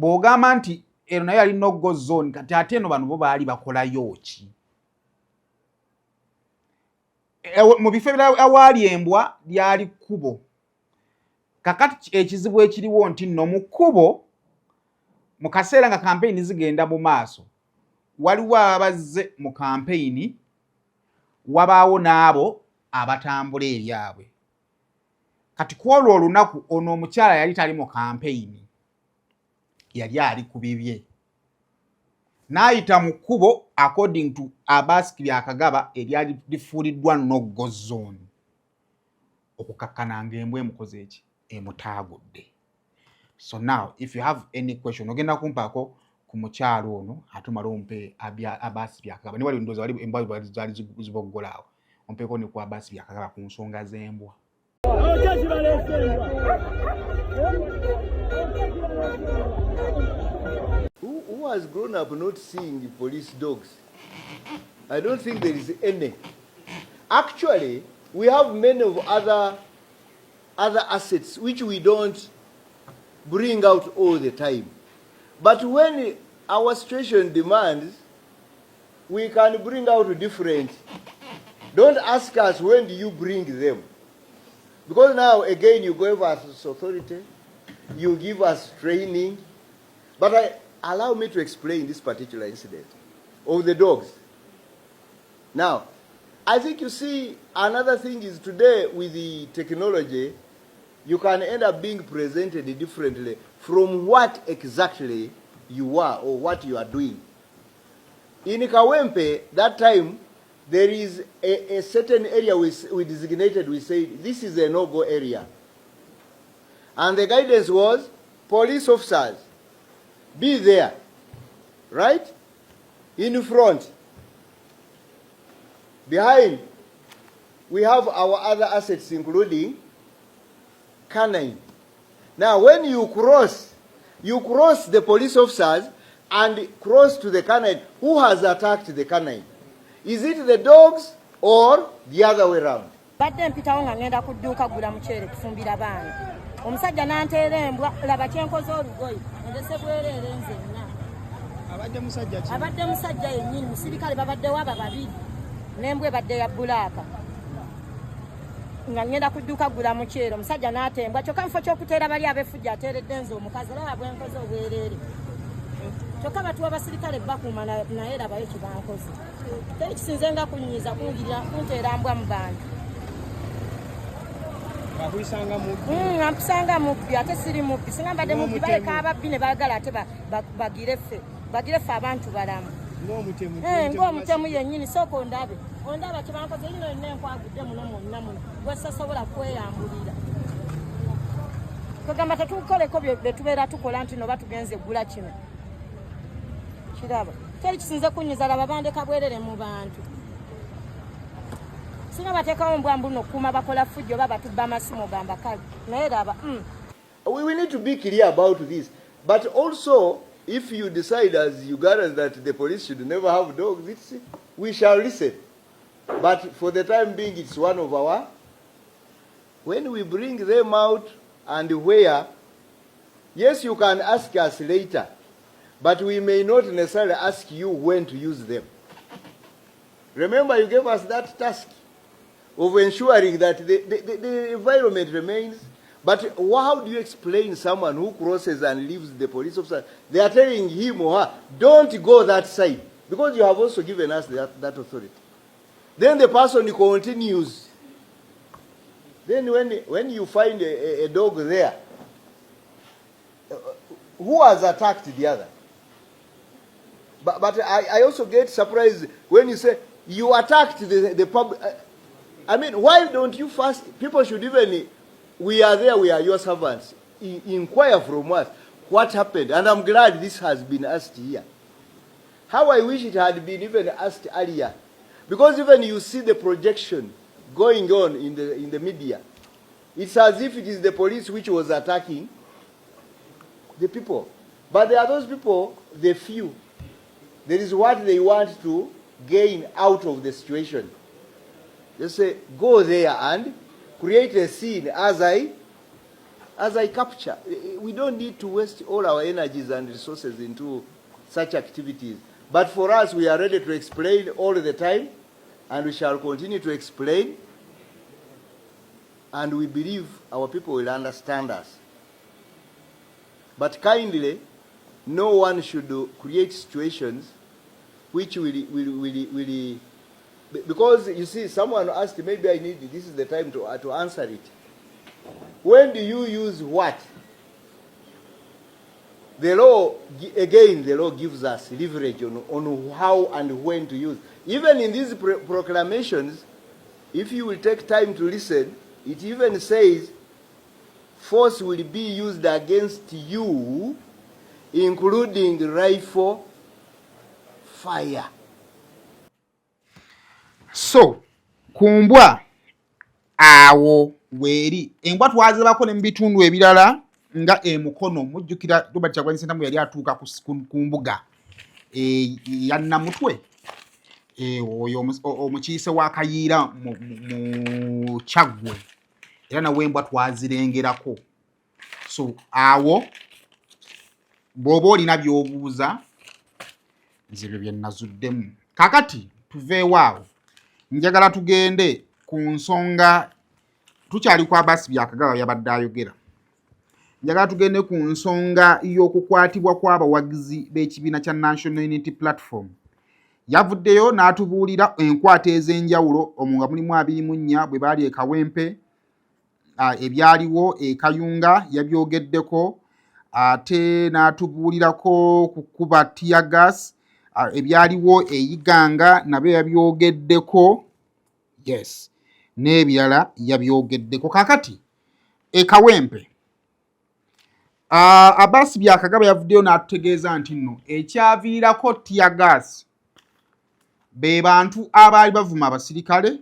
[SPEAKER 5] Bw'ogamba nti eno nayo yali no go zone, kati ate eno bano bo baali bakolayo ki? Mu bifo ebirala awaali embwa lyali kkubo. Kakati ekizibu ekiriwo nti nno mu kkubo, mu kaseera nga kampeyini zigenda mu maaso, waliwo abazze mu kampeyini, wabaawo n'abo abatambula ebyabwe. Kati ku olwo olunaku ono omukyala yali tali mu kampeyini, yali ali ku bibye, n'ayita mu kkubo according to Abbas Byakagaba eryali lifuuliddwa no go zone, okukakkana ng'embwa emukoze eki, emutaagudde. So now if you have any question, ogenda kumpaako ku mukyalo ono, ate omale ompe Abbas Byakagaba. Ne wali ndowooza wali embwa zaali ziboggola awo, ompeeko ne ku Abbas Byakagaba ku nsonga z'embwa.
[SPEAKER 2] Who has grown up not seeing police dogs? I don't think there is any. Actually, we have many of other assets which we don't bring out all the time. But when our situation demands, we can bring out different. Don't ask us when do you bring them. Because now, again, you give us authority, you give us training. But allow me to explain this particular incident of the dogs. Now, I think you see, another thing is today with the technology, you can end up being presented differently from what exactly you are or what you are doing. In Kawempe, that time, there is a certain area we designated, we said, this is a no-go area. And the guidance was, police officers, be there, right? In front. Behind, we have our other assets, including canine. Now, when you cross the police officers and cross to the canine. Who has attacked the canine? Is it the dogs or the other way round?
[SPEAKER 9] Badde mpitawo nga ngenda ku dduuka gula muceere kufumbira baana, omusajja n'anteera embwa. Laba kyenkoze, olugoye endese bwereere nzenna.
[SPEAKER 10] Abadde musajja ki?
[SPEAKER 9] Abadde musajja yennyini, musirikale. Babaddewo aba babiri n'embwa ebadde ya black. Nga ngenda ku dduuka gula muceere, omusajja n'ata embwa, kyokka mufo ky'okuteera bali ab'effujjo ateeredde nze omukazi. Olaba bwenkoze obwereere, kyokka batuwa basirikale bakuuma, naye labayo kyebankoze. Teri kisinze nga kunyiiza kungirira kunteera mbwa mu bantu.
[SPEAKER 10] Akuyisanga mubbi?
[SPEAKER 9] Ampisanga mubbi, ate siri mubbi. Singa mbadde mubbi,
[SPEAKER 10] Ng'omutemu.
[SPEAKER 9] baleka ababbi ne baagala ate bagire ffe abantu balamu.
[SPEAKER 10] Ng'omutemu.
[SPEAKER 9] Ng'omutemu yennyini. Sooka ondabe, ondaba kyebankoze lino yonna, enkwagudde muno mwonna muno gwesasobola kweyambulira. Kwegamba tetukoleko bye tubeera tukola nti noba tugenze eggula kino kiraba. Teri kisinze kunyiza, laba bandeka bwerere mu bantu. Singa bateekawo mbwa mbuno okukuuma bakola fujjo oba batubba amasimu, ogamba kale, naye laba.
[SPEAKER 2] We need to be clear about this. But also, if you decide as Ugandans that the police should never have dogs, we shall listen. But for the time being, it's one of our. When we bring them out and where, yes, you can ask us later, but we may not necessarily ask you when to use them. Remember, you gave us that task of ensuring that the environment remains. But how do you explain someone who crosses and leaves the police officer? They are telling him or her, don't go that side, because you have also given us that authority. Then the person continues. Then when you find a dog there, who has attacked the other? But I also get surprised when you say you attacked the public. I mean, why don't you first? People should even, we are there, we are your servants. Inquire from us what happened. And I'm glad this has been asked here. How I wish it had been even asked earlier. Because even you see the projection going on in the media. It's as if it is the police which was attacking the people. But there are those people, the few. There is what they want to gain out of the situation. They say, go there and create a scene as I. As I capture, we don't need to waste all our energies and resources into such activities. But for us, we are ready to explain all the time, and we shall continue to explain, and we believe our people will understand us. But kindly, no one should create situations which will, because you see, someone asked, maybe I need, this is the time to answer it. When do you use what? The law, again, the law gives us leverage on how and when to use. Even in these proclamations, if you will take time to listen, it even says force will be used against you, including rifle fire.
[SPEAKER 5] So ku mbwa awo weeri, embwa twazibako ne mu bitundu ebirala nga emukono. Mujjukira Robert Kyagulanyi Ssentamu yali atuuka ku mbuga ya Namutwe, oyo omukiise wa Kayiira mu Kyaggwe, era nawe embwa twazirengerako. So awo bw'oba olina by'obuuza, nze ebyo bye nazuddemu. Kakati tuveewo awo, njagala tugende ku nsonga. Tukyali ku Abasi Byakagaba yabadde ayogera. Njagala tugende ku nsonga y'okukwatibwa kw'abawagizi b'ekibiina kya National Unity Platform. Yavuddeyo n'atubuulira enkwata ez'enjawulo omwo nga mulimu 24 bwe baali e Kawempe, ebyaliwo e Kayunga yabyogeddeko, ate n'atubuulirako ku kuba teargas, ebyaliwo e Iganga nabyo yabyogeddeko, yes, n'ebirala yabyogeddeko. Kakati e Kawempe, Abasi Byakagaba yavuddeyo n'atutegeeza nti nno ekyaviirako teargas be bantu abaali bavuma abasirikale,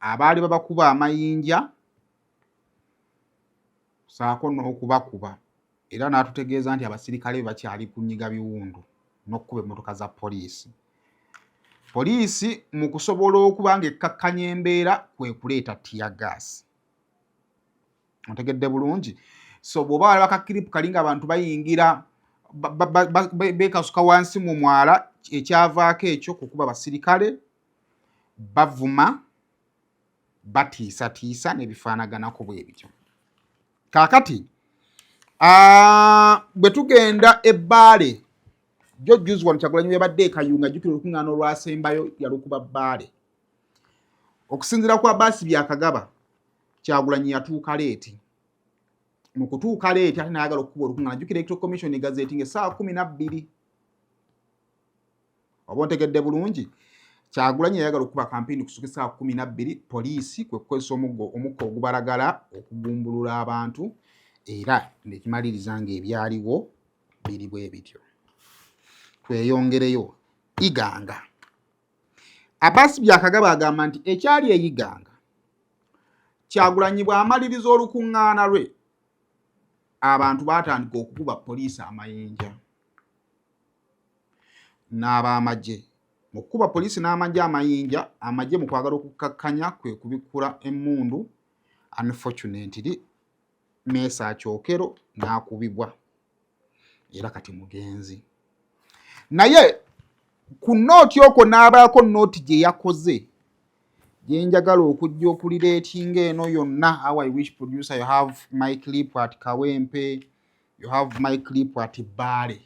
[SPEAKER 5] abaali babakuba amayinja saako n'okubakuba, era n'atutegeeza nti abasirikale be bakyali kunyiga biwundu n'okukuba emmotoka za poliisi. Poliisi mu kusobola okuba ng'ekkakkanya embeera kwe kuleeta teargas. Otegedde bulungi? So bw'oba walaba ka clip kali nga abantu bayingira beekasuka wansi mu mwala, ekyavaako ekyo kukuba basirikale, bavuma, batiisatiisa n'ebifaanaganako bwe bityo. Kaakati bwe tugenda ebbaale jo, juzi wano Kyagulanyi yabadde e Kayunga. Jjukira olukuŋŋaana olwasembayo yalukuba Bbaale. Okusinziira ku Abaasi Byakagaba, Kyagulanyi yatuuka late. Mu kutuuka late ate nayagala okukuba olukuŋŋaana, jjukira Electoral Commission gazetting essaawa 12, oba ontegedde bulungi? Kyagulanyi yayagala okukuba kampeyini kusuka essaawa 12, poliisi kwe kukozesa omuggo, omukka ogubalagala okugumbulula abantu, era nekimaliriza ng'ebyaliwo biri bwe bityo. Tweyongereyo Iganga. Abasi Byakagaba agamba nti ekyali e Iganga, Kyagulanyi bw'amaliriza olukuŋŋaana lwe, abantu baatandika okukuba poliisi amayinja n'ab'amagye. Mu kukuba poliisi n'amagye amayinja, amagye mu kwagala okukkakkanya kwe kubikkula emmundu. Unfortunately, Meesa Akyokero n'akubibwa, era kati mugenzi. Naye ku note okwo n'abaako note gye yakoze gye njagala okujja okurelatinga eno yonna. How I wish, producer, you have my clip at Kawempe, you have my clip at Bbaale.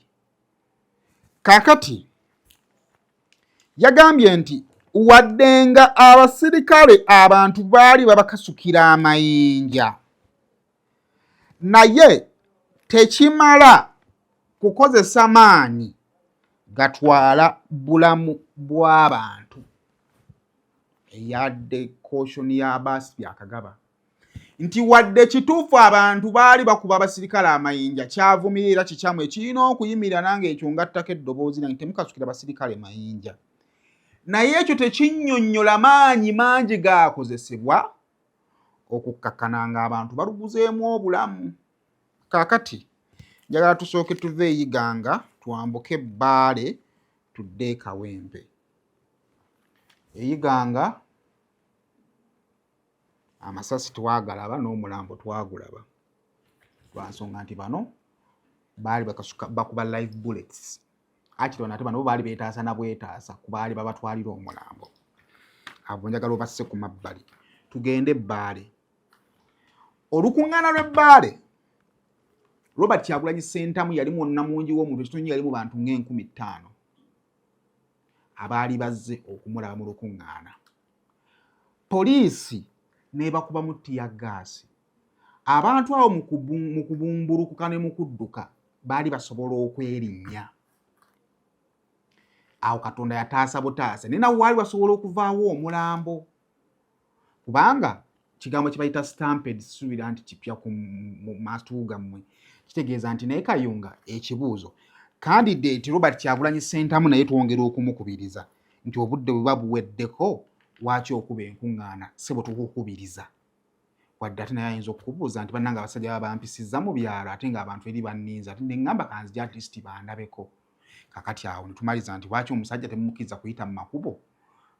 [SPEAKER 5] Kaakati yagambye nti wadde nga abasirikale abantu baali babakasukira amayinja, naye tekimala kukozesa maanyi gatwala bulamu bw'abantu. Eyadde caution ya Abasi Byakagaba nti wadde kituufu abantu baali bakuba abasirikale amayinja, kyavumirira era kikyamu ekirina okuyimirira, nange ekyo ngattako eddoboozi nange, temukasukira basirikale mayinja, naye ekyo tekinnyonnyola maanyi mangi gaakozesebwa okukkakkana nga abantu baluguzeemu obulamu. Kaakati njagala tusooke tuve e Iganga, twambuke Ebbaale, tudde e Kawempe. E Iganga Amasasi twagalaba n'omulambo twagulaba lwa nsonga nti bano baali bakasuka bakuba live bullets. Akiri bano ate bano bo baali beetaasa na bwetaasa ku baali babatwalira omulambo. Abo njagala obasse ku mabbali tugende ebbaale. Olukuŋŋaana lw'ebbaale Robert Kyagulanyi Ssentamu yali munnamungi w'omuntu ekitonyi yali mu bantu ng'enkumi ttaano abaali bazze okumulaba mu lukuŋŋaana. Poliisi n'ebakubamu ttiyaggaasi. Abantu abo mu kubumbulukuka ne mu kudduka baali basobola okwerinnya. Awo Katonda yataasa butaasa, naye nawo waali wasobola okuvaawo omulambo kubanga kigambo kye bayita stampede sisuubira nti kipya ku matu gammwe kitegeeza nti naye Kayunga ekibuuzo candidate Robert Kyagulanyi Ssentamu naye twongera okumukubiriza nti obudde bwe buba buweddeko waaki okuba enkuŋŋaana ssebo tukukubiriza wadde ate naye ayinza okukubuuza nti bannange abasajja baba bampisizza mu byalo ate ng'abantu eri banninze ate ne ŋŋamba kanzije at least bandabeko kakati awo ne tumaliza nti lwaki omusajja temumukkiriza kuyita mu makubo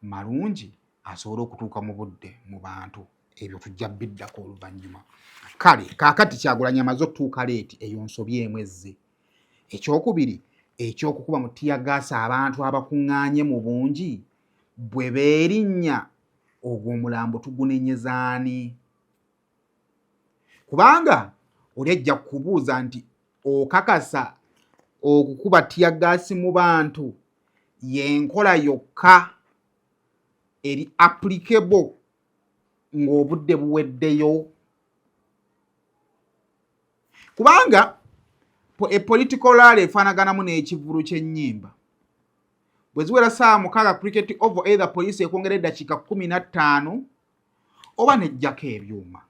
[SPEAKER 5] malungi asobole okutuuka mu budde mu bantu ebyo tujja biddako oluvannyuma kale kaakati Kyagulanyi amaze otutuuka leeti eyo nsobi emu ezze ekyokubiri ekyokukuba mu tiyagaasi abantu abakuŋŋaanye mu bungi bwe beerinnya ogwo omulambo tugunenyeza ani kubanga oli ajja kukubuuza nti okakasa okukuba tiyagaasi mu bantu y'enkola yokka eri applicable ng'obudde buweddeyo kubanga e political rally efaanaganamu n'ekivvulu ky'ennyimba bwe ziwera saawa mukaaga cricket ovo either poliisi ekwongera eddakiika kumi na ttaano oba nejjako ebyuma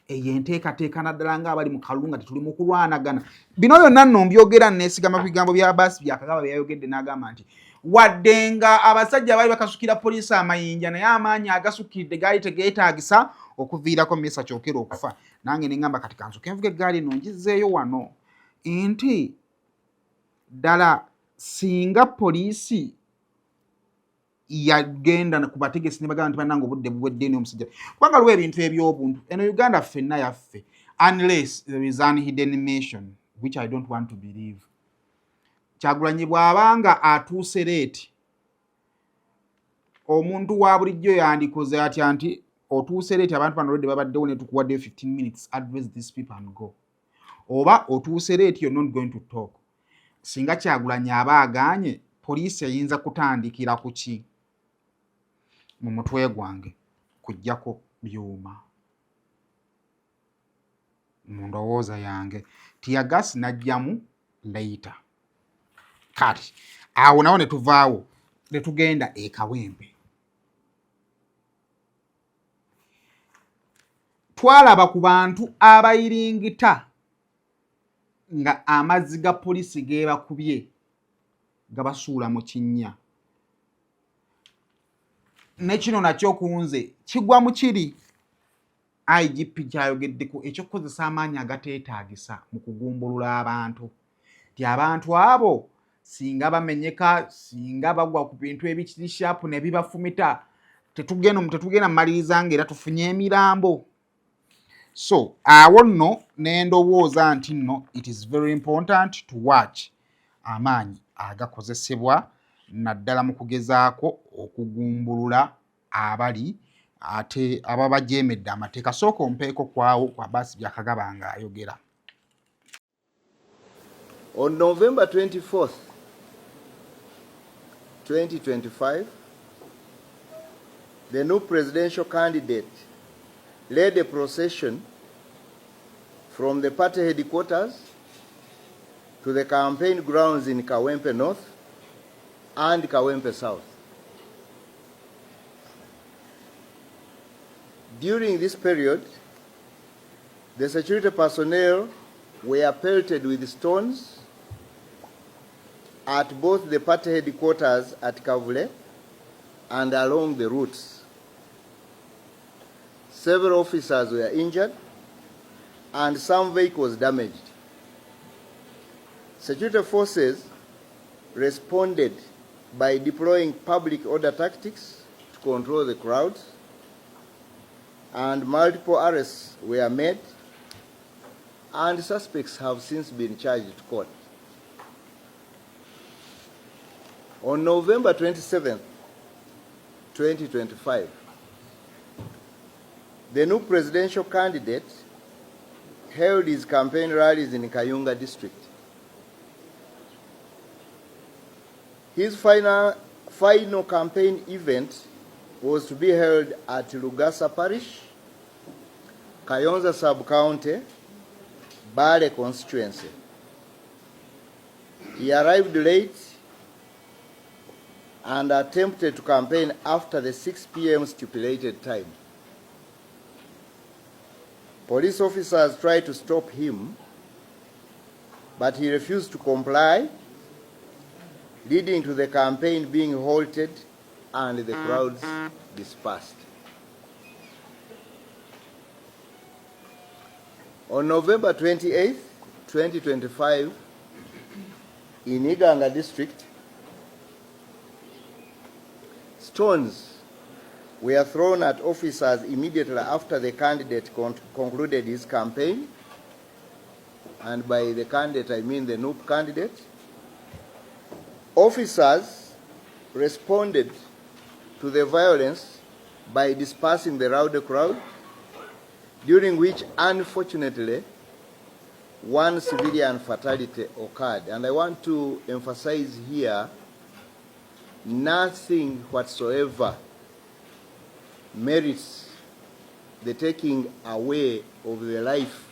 [SPEAKER 5] eyo enteekateeka naddala ng'abali mu kalulu nga tetuli mu kulwanagana bino byonna nno mbyogera neesigama ku bigambo bya baasi byakagaba bye yayogedde n'agamba nti wadde nga abasajja baali bakasukira poliisi amayinja naye amaanyi agasukkiridde gaali tegeetaagisa okuviirako misa kyokera okufa nange ne ŋŋamba kati kansoke nvuga eggaali eno ngizzeeyo wano nti ddala singa poliisi yagenda ku bategesi ne bagamba nti banange obudde buwedde eno omusajja kubanga waliwo ebintu eby'obuntu eno uganda ffenna yaffe unless there is an hidden mission which i don't want to believe kyagulanyi bw'abanga atuuse leeti omuntu wa bulijjo yandikoze atya nti otuuse leeti abantu bano already babaddewo ne tukuwaddeyo 15 minutes address these people and go oba otuuse leeti you're not going to talk singa kyagulanyi aba agaanye poliisi eyinza kutandikira ku ki mu mutwe gwange kujjako byuma mu ndowooza yange tiyagasi najjamu later kati awo nawo netuvaawo netugenda e Kawempe twalaba ku bantu abayiringita nga amazzi ga poliisi geebakubye gabasuula mu kinnya ne kino nakyo kunze kigwa mu kiri IGP kyayogeddeko ekyokukozesa amaanyi agateetaagisa mu kugumbulula abantu nti abantu abo singa bamenyeka singa bagwa ku bintu ebikiri shapu ne bibafumita tetugenda tetugenda maliriza nga era tufunye emirambo so awo nno nendowooza nti nno it is very important to watch amaanyi agakozesebwa naddala mu kugezaako okugumbulula abali ate ababajeemedde amateeka sooka ompeeko kwawo kwa baasi byakagaba nga ayogera
[SPEAKER 2] On November 24th, 2025, the new presidential candidate led a procession from the party headquarters to the campaign grounds in Kawempe North and Kawempe South. During this period, the security personnel were pelted with stones at both the party headquarters at Kavule and along the routes. Several officers were injured and some vehicles damaged. Security forces responded by deploying public order tactics to control the crowds. And multiple arrests were made, and suspects have since been charged to court. On November 27, 2025, the new presidential candidate held his campaign rallies in Kayunga district. His final campaign event was to be held at Lugasa Parish, Kayonza Sub-County, Bale constituency. He arrived late and attempted to campaign after the 6 p.m. stipulated time. Police officers tried to stop him, but he refused to comply, leading to the campaign being halted and the crowds dispersed. On November 28, 2025, in Iganga district, stones were thrown at officers immediately after the candidate concluded his campaign. And by the candidate, I mean the NUP candidate. Officers responded to the violence by dispersing the rowdy crowd, during which, unfortunately, one civilian fatality occurred. And I want to emphasize here, nothing whatsoever merits the taking away of the life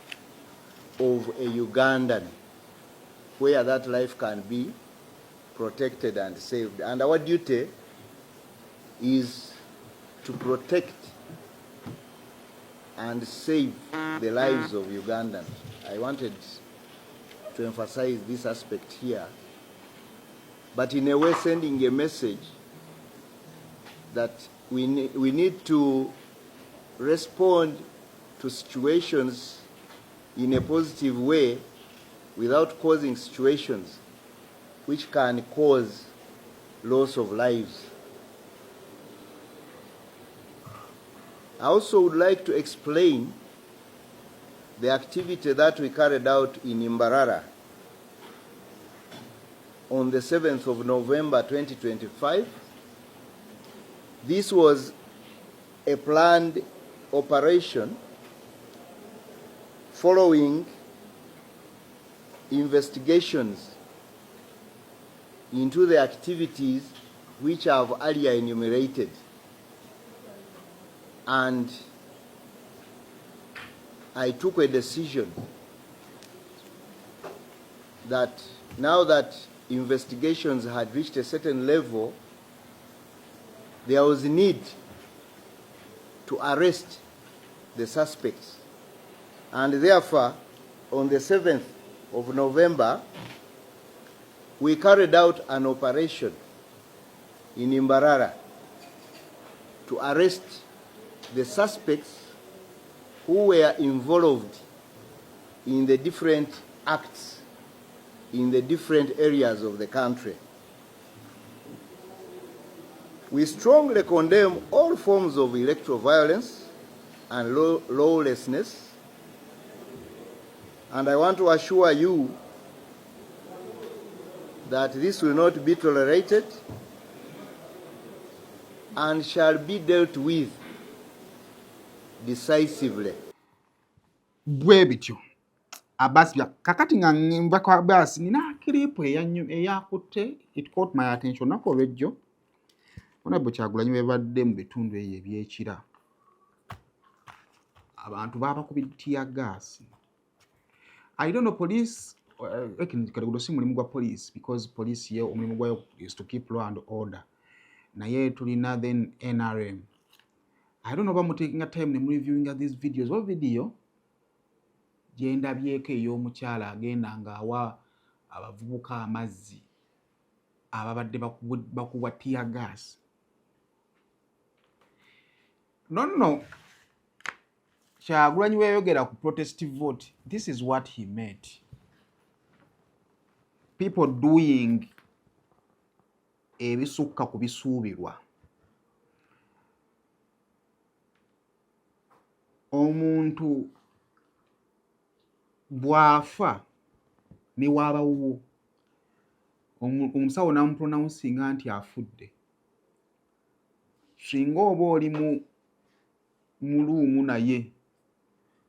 [SPEAKER 2] of a Ugandan, where that life can be protected and saved. And our duty is to protect and save the lives of Ugandans. I wanted to emphasize this aspect here, but in a way sending a message that we need to respond to situations in a positive way without causing situations which can cause loss of lives. I also would like to explain the activity that we carried out in Mbarara on the 7th of November 2025. This was a planned operation following investigations into the activities which I have earlier enumerated. And I took a decision that now that investigations had reached a certain level, there was a need to arrest the suspects. And therefore, on the 7th of November, we carried out an operation in Mbarara to arrest the suspects who were involved in the different acts in the different areas of the country. We strongly condemn all forms of electoral violence and lawlessness, and I want to assure you that this will not be tolerated and shall be dealt with decisively.
[SPEAKER 5] Bwe bityo Abbas bya kakati nga nva kwa Abbas, nina clip eyakutte, it caught my attention olunaku olw'ejjo. Honorable Kyagulanyi bebadde mu bitundu eyo ebyekira, abantu babakubidde tear gas. I don't know, police, kati si mulimu gwa police, because police ye omulimu gwayo is to keep law and order, naye tulina then NRM. I don't know oba mutakinga time ne mureviewinga these videos oba video gyendabyeko ey'omukyala agenda ng'awa abavubuka amazzi ababadde bakubwa tear gas. No, nno Kyagulanyi weyayogera ku protest vote, this is what he meant. People doing ebisukka ku bisuubirwa. Omuntu bw'afa ne waaba wuwo, omusawo n'amupronouncing nti afudde, singa oba oli mu room naye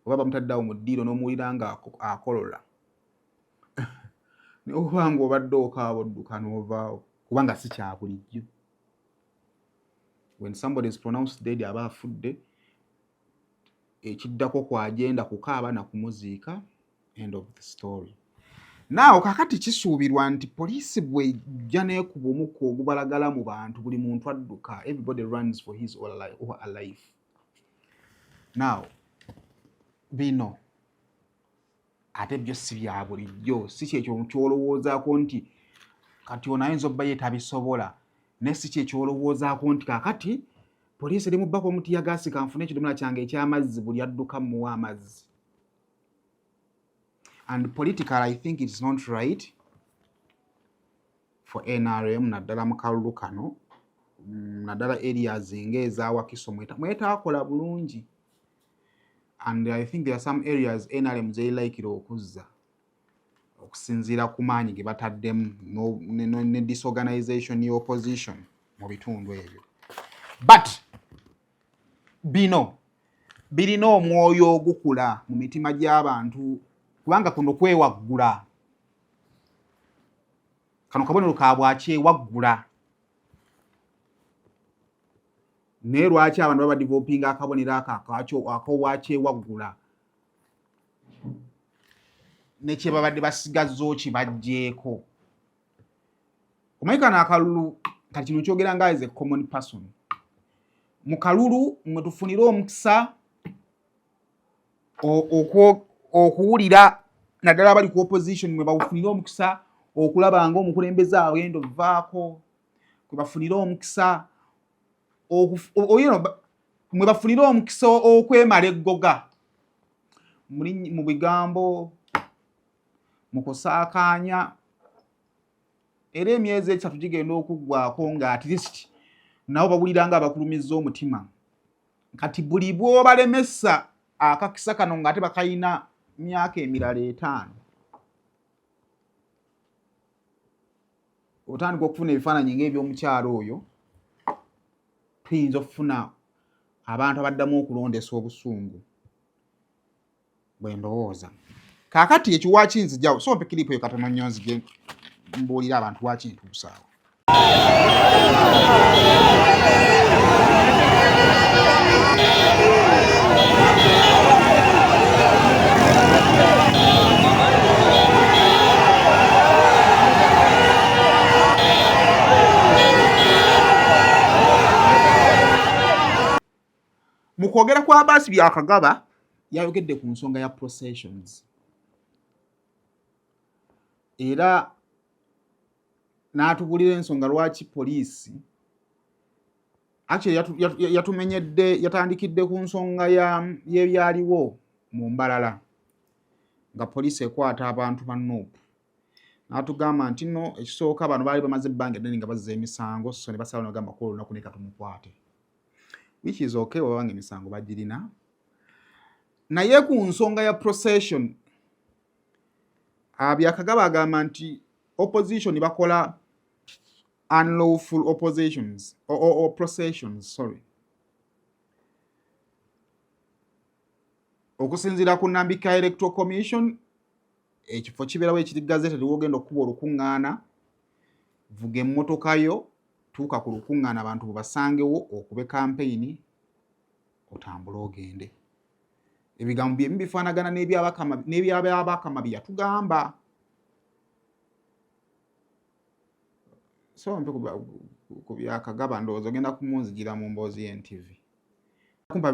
[SPEAKER 5] oba bamutadde awo mu ddiiro n'omuwulira nga akolola, naye oba nga obadde okaaba odduka n'ovaawo, kubanga si kya bulijjo. When somebody is pronounced dead, aba afudde. Ekiddako kwagenda kukaaba na kumuziika, end of the story. Naawo kakati kisuubirwa nti poliisi bwejja n'ekuba omukka ogubalagala mu bantu, buli muntu adduka, everybody runs for his or her life. Now bino ate byo si bya bulijjo, si kyekyo kyolowoozaako nti kati ono ayinza obba ye tabisobola, naye si kyekyolowoozaako nti kakati poliisi eri mubbako omu tear gas, kanfune ekidomola kyange ekyamazzi, buli adduka muwa amazzi. And political, I think it's not right for NRM, naddala mu kalulu kano, naddala areas ng'eza Wakiso mwetaakola bulungi, and I think there are some areas NRM zeyilayikira okuzza okusinziira ku maanyi ge bataddemu ne disorganization y'opposition mu bitundu ebyo. But bino birina omwoyo ogukula mu mitima gy'abantu, kubanga kuno kwewaggula, kano kabonero ka bwakyewaggula. Naye lwaki abantu baba developinga akabonero ako ak'obwakyewaggula ne kye babadde basigazza okibajjeeko? Omanyi kano akalulu kati, kino kyogera nga as a common person, mu kalulu mwe tufunire omukisa okuwulira, naddala abali ku opposition, mwe bawufunire omukisa okulaba nga omukulembeze agenda ovaako, kwe bafunire omukisa mwe bafunire omukisa okwemala eggoga mu bigambo, mu kusaakaanya. Era emyezi 3 gigenda okuggwako nga at least nabo bawulira nga abakulumizza omutima. Kati buli bw'obalemesa akakisa kano ng'ate bakayina myaka emirala 5, otandika okufuna ebifaananyi ng'ebyomukyalo oyo, tuyinza okufuna abantu abaddamu okulondesa obusungu, bwe ndowooza. Kaakati ekyo waki nzijawo? So mpe clip eyo katono nnyo nzije mbuulire abantu waki ntuusaawo. Mu kwogera kwa Abaasi Byakagaba, yayogedde ku nsonga ya processions era n'atubulira ensonga lwaki poliisi actually yatumenyedde. Yatandikidde ku nsonga y'ebyaliwo mu Mbalala nga poliisi ekwata abantu ba NUP, n'atugamba nti nno ekisooka bano baali bamaze ebbanga eddene nga bazza emisango, so ne basala nagamba ku olunaku ne katumukwate, which is okay bwebanga emisango bagirina. Naye ku nsonga ya procession, Byakagaba agamba nti opposition bakola unlawful oppositions or processions, sorry. Okusinziira ku nambika Electoral Commission, ekifo kibeerawo ekiri gazetted wogenda okukuba olukuŋŋaana. Vuga emmotoka yo, tuuka ku lukuŋŋaana, abantu bwebasangewo, okube kampeyini, otambule ogende. Ebigambo byemu bifaanagana n'ebyabakama bye yatugamba. So mpe ku Byakagaba, ndowooza ogenda kumunzigira mu mboozi y'NTV. Kumpa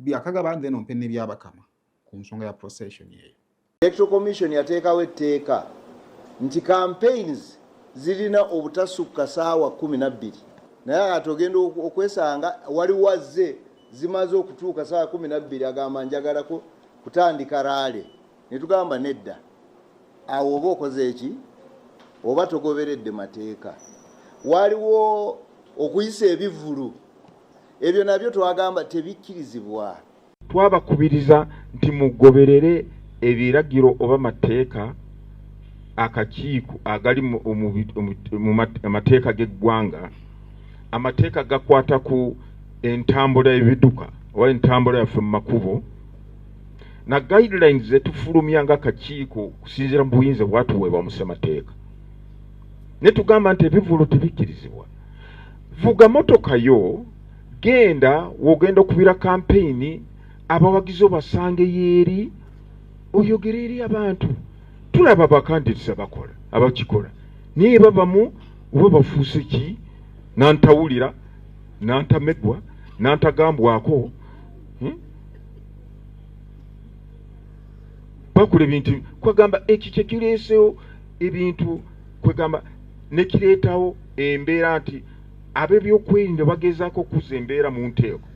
[SPEAKER 5] Byakagaba, then ompe n'ebyabakama ku nsonga ya procession eyo.
[SPEAKER 2] Electoral Commission yateekawo etteeka nti campaigns zirina obutasukka saawa 12, naye kati ogenda okwesanga waliwo azze zimaze okutuuka saawa 12, agamba njagala kutandika rally, ne tugamba nedda, awo oba okoze eki, oba togoberedde mateeka. Waliwo okuyisa ebivvulu, ebyo nabyo twagamba tebikkirizibwa.
[SPEAKER 11] Twabakubiriza nti mugoberere ebiragiro oba mateeka akakiiko agali mu mateeka g'eggwanga. Amateeka gakwata ku entambula y'ebiduka oba entambula yaffe mu makubo na guidelines zetufulumya nga akakiiko kusinziira mu buyinza bwatuweebwa mu ssemateeka. Ne tugamba nti ebivvulu tebikkirizibwa. Vuga motoka yo, genda w'ogenda okubira kampeyini, abawagizi obasangeyo eri, oyogere eri abantu. Tulaba abakandidates abakola, abakikola, naye babamu oba bafuuse ki, nantawulira, nantamegwa, nantagambwako, Bakola ebintu kwegamba ekyo kyekireesewo ebintu kwegamba nekireetawo embeera nti ab'ebyokwerinda bagezaako okuzza embeera mu nteeko,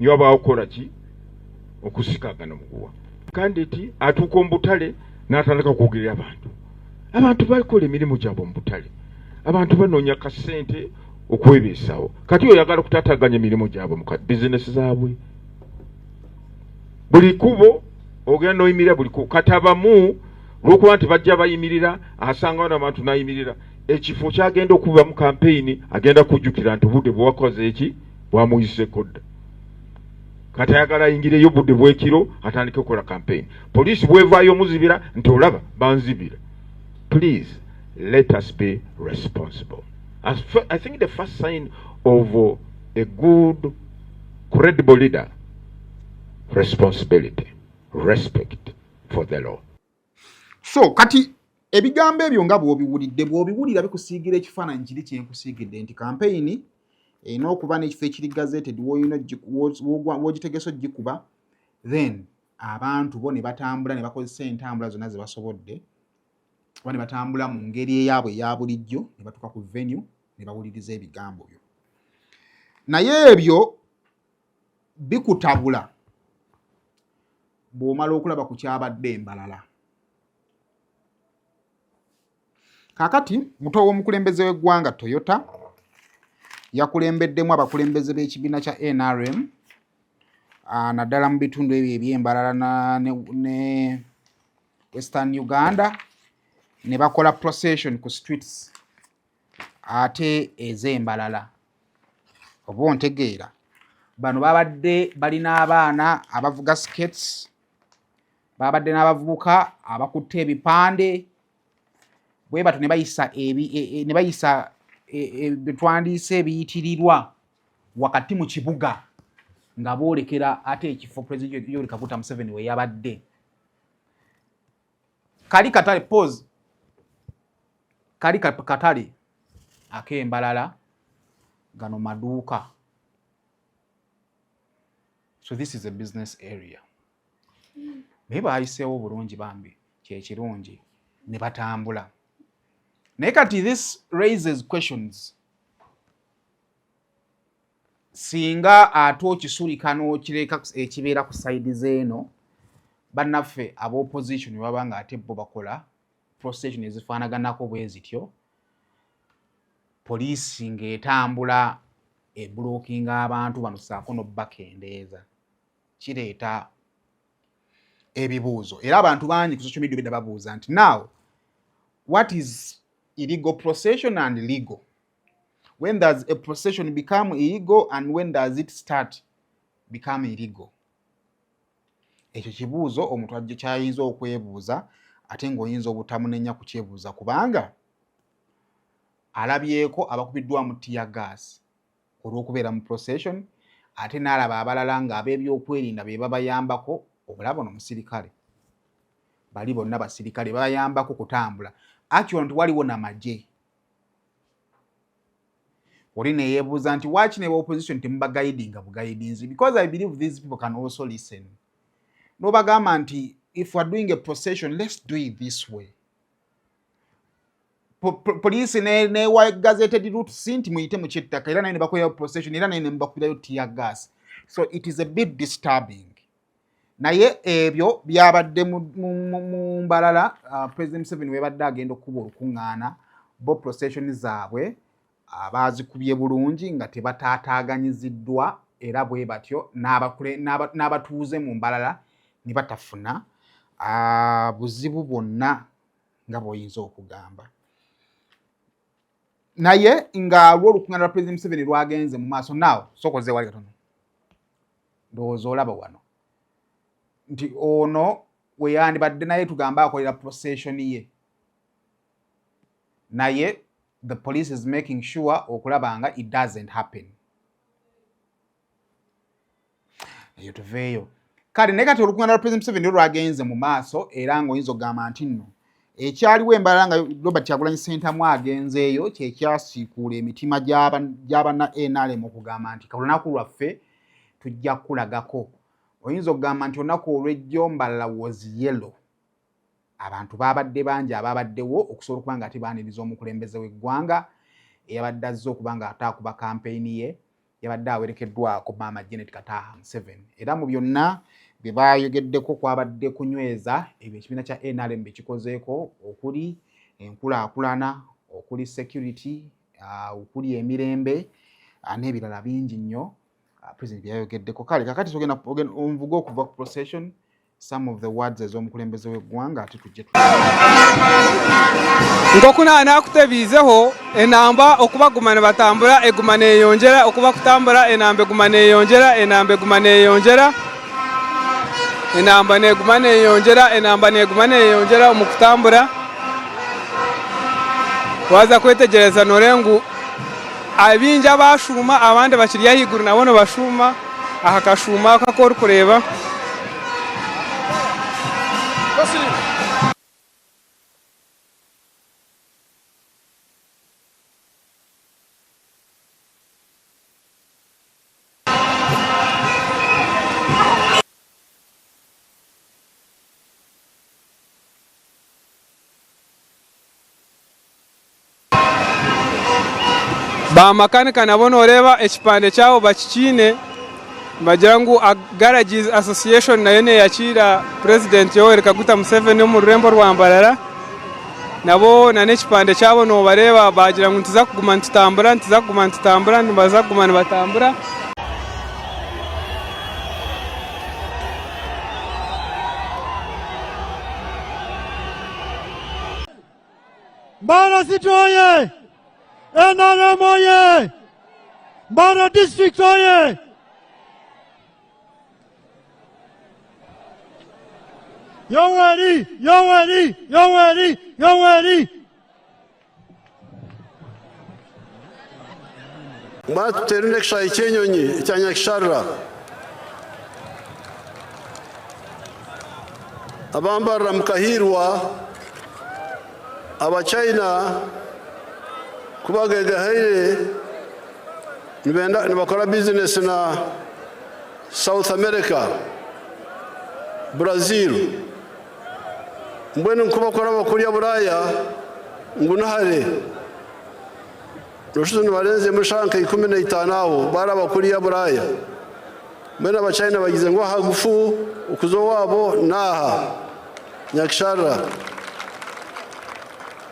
[SPEAKER 11] niyo wabaawo okukola ki, okusikagana muguwa. Kandidati atuuka mu butale n'atandika okwogerera abantu. Abantu bakola emirimu gyabwe mu butale, abantu banoonya kasente okwebeesawo, kati oyagala okutaataaganya emirimu gyabwe mu bizinesi zaabwe. Buli kubo ogenda n'oyimirira buli kubo, kati abamu olw'okuba nti bajja bayimirira, asangawo n'abantu n'ayimirira ekifo kyagenda okubamu kampeyini, agenda kujjukira nti obudde bwewakoze eki bwamuyiseko dda, kati ayagala ayingireyo obudde bw'ekiro atandike okukola kampeyini. Poliisi bwevaayo omuzibira nti olaba banzibira. Please let us be responsible. As I think the first sign of a good credible leader, responsibility, respect for the law.
[SPEAKER 5] So kati ebigambo ebyo nga bw'obiwulidde, bw'obiwulira bikusiigira ekifaananyi kiri kyenkusiigidde nti kampeyini erina okuba n'ekifo ekiri gazetted w'olina w'ogitegese ogikuba, then abantu bo ne batambula ne bakozesa entambula zonna ze basobodde oba ne batambula mu ngeri eyaabwe eya bulijjo ne batuuka ku venue ne bawuliriza ebigambo byo. Naye ebyo bikutabula bw'omala okulaba ku kyabadde embalala. Kaakati muto w'omukulembeze w'eggwanga Toyota yakulembeddemu abakulembeze b'ekibiina kya NRM naddala mu bitundu ebyo eby'embalala ne Western Uganda ne bakola procession ku streets ate ez'embalala. Oba ontegeera, bano babadde balina abaana abavuga skates, babadde n'abavubuka abakutte ebipande bwe batyo ne bayisa ne bayisa bitwandiise ebiyitirirwa wakati mu kibuga nga boolekera ate ekifo President Yoweri Kaguta Museveni we yabadde. Kali katale pause, kali katale ak'embalala, gano maduuka, so this is a business area. Naye baayiseewo bulungi bambi, kyekirungi ne batambula. Naye kati this raises questions. Singa ate okisulika n'okireka ekibeera ku side z'eno, bannaffe ab'opposition baba nga ate bo bakola procession ezifaanaganako bwe zityo, poliisi ng'etambula eblockinga abantu bano ssaako n'obbakendeeza, kireeta ebibuuzo. Era abantu bangi ku social media bedda babuuza nti now what is illegal procession and legal? When does a procession become illegal and when does it start become illegal? Ekyo kibuuzo omuntu ajja kyayinza okwebuuza, ate ng'oyinza obutamunenya kukyebuuza kubanga alabyeko abakubiddwamu tear gas olw'okubeera mu procession, ate n'alaba abalala ng'ab'ebyokwerinda be babayambako. Obulaba ono musirikale, bali bonna basirikale babayambako kutambula. Actually nti waliwo namagye. Oli neyeebuuza nti waki ne opposition temubaguidinga buguidinzi? Because I believe these people can also listen. Nobagamba nti if we are doing a procession, let's do it this way. Poliisi newa gazetted routes nti muyite mu kyettaka, era naye ne bakolerayo procession, era naye ne mubakubirayo tear gas. So it is a bit disturbing. Naye ebyo byabadde mu Mbalala, President Museveni webadde agenda okukuba olukuŋŋaana. Bo procession zaabwe abaazikubye bulungi nga tebataataaganyiziddwa. era bwe batyo n'abatuuze mu Mbarara ne batafuna buzibu bwonna nga bw'oyinza okugamba. Naye nga lwo olukuŋŋaana lwa Pulezidenti Museveni lwagenze mu maaso, naawe sooka ozze wali katono, ndowooza olaba wano nti ono we yandibadde naye tugambe akolera procession ye, naye the police is making sure okulaba nga it doesn't happen. Eyo tuveeyo. Kale naye kati olukuŋŋaana lwa President Museveni lwagenze mu maaso, era ng'oyinza okugamba nti nno ekyaliwo embalala nga Robert Kyagulanyi Ssentamu agenzeeyo kyekyasiikuula emitima gy'abanna NRM okugamba nti olunaku lwaffe tujja kukulagako. Oyinza okugamba nti olunaku olw'ejjo Mbalala was yellow. Abantu baabadde bangi abaabaddewo okusobola okuba nga ate baaniriza omukulembeze w'eggwanga eyabadde azze okuba nga ate akuba kampeyini ye, yabadde awerekeddwako Maama Janet Kataaha Museveni. Era mu byonna bye baayogeddeko kwabadde kunyweza ebyo ekibiina kya NRM bye kikozeeko okuli enkulaakulana, okuli security, okuli emirembe n'ebirala bingi nnyo President bye yayogeddeko. Kale kakati tugenda onvuga okuva ku procession some of the words ez'omukulembeze w'eggwanga ate tujje.
[SPEAKER 12] Nk'oku naakutebiizeho enamba okuba guma nibatambura eguma neeyongyera, okuba kutambura enamba eguma neeyongyera, enamba eguma neeyongyera, enamba neeguma neeyongyera, enamba neeguma neeyongyera omu kutambura. Waaza kwetegyereza nooreeba ngu abaingi abashuuma abandi bakiri ahaiguru nabo nibashuuma aha kashuuma aka aku orikureeba. Bamakanika nabo noreeba ekipande kyabo bakikiine nibagira ngu Garages Association nayo neyakiira Purezidenti Yoweri Kaguta Museveni omu rurembo rwa Mbarara. Nabo n'ekipande kyabo nobareeba bagira ngu nituza kuguma nitutambura, nituza kuguma nitutambura, nibaza kuguma nibatambura.
[SPEAKER 8] Mbarara City oye! NRM oye! Mbarara District oye! Yoweri! Yoweri! Yoweri! Yoweri!
[SPEAKER 13] Batuteere n'ekishaayi ky'enyonyi ekya Nyakisharira. Abambarira mukahiirwa Abachina ku bagegahaire nibenda nibakora bizinesi na South America, Brazil. Mbwenu nkubakuraba kuriya Buraaya ngu nihare. Noshuusha nibarenzemu eshaaha nka 15 aho baraba kuriya Buraaya. Mbwenu Abachina bagize ngu ahagufu okuza owaabo n'aha Nyakisharira.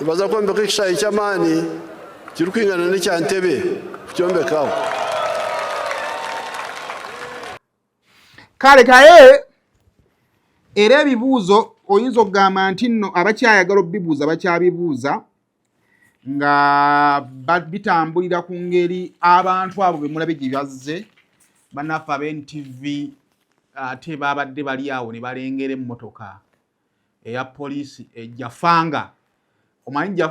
[SPEAKER 13] Nibaza kwombeka ekishaayi ky'amaani kirikwingana n'ekya Ntebe kukyombeka aho.
[SPEAKER 5] Kale kaye era ebibuuzo oyinza okugamba nti nno abakyayagala obibuuza bakyabibuuza nga bitambulira ku ngeri abantu abo be mulabye gye bazze. Bannaffe aba NTV ate babadde bali awo ne balengera emmotoka eya poliisi ejafanga, omanyi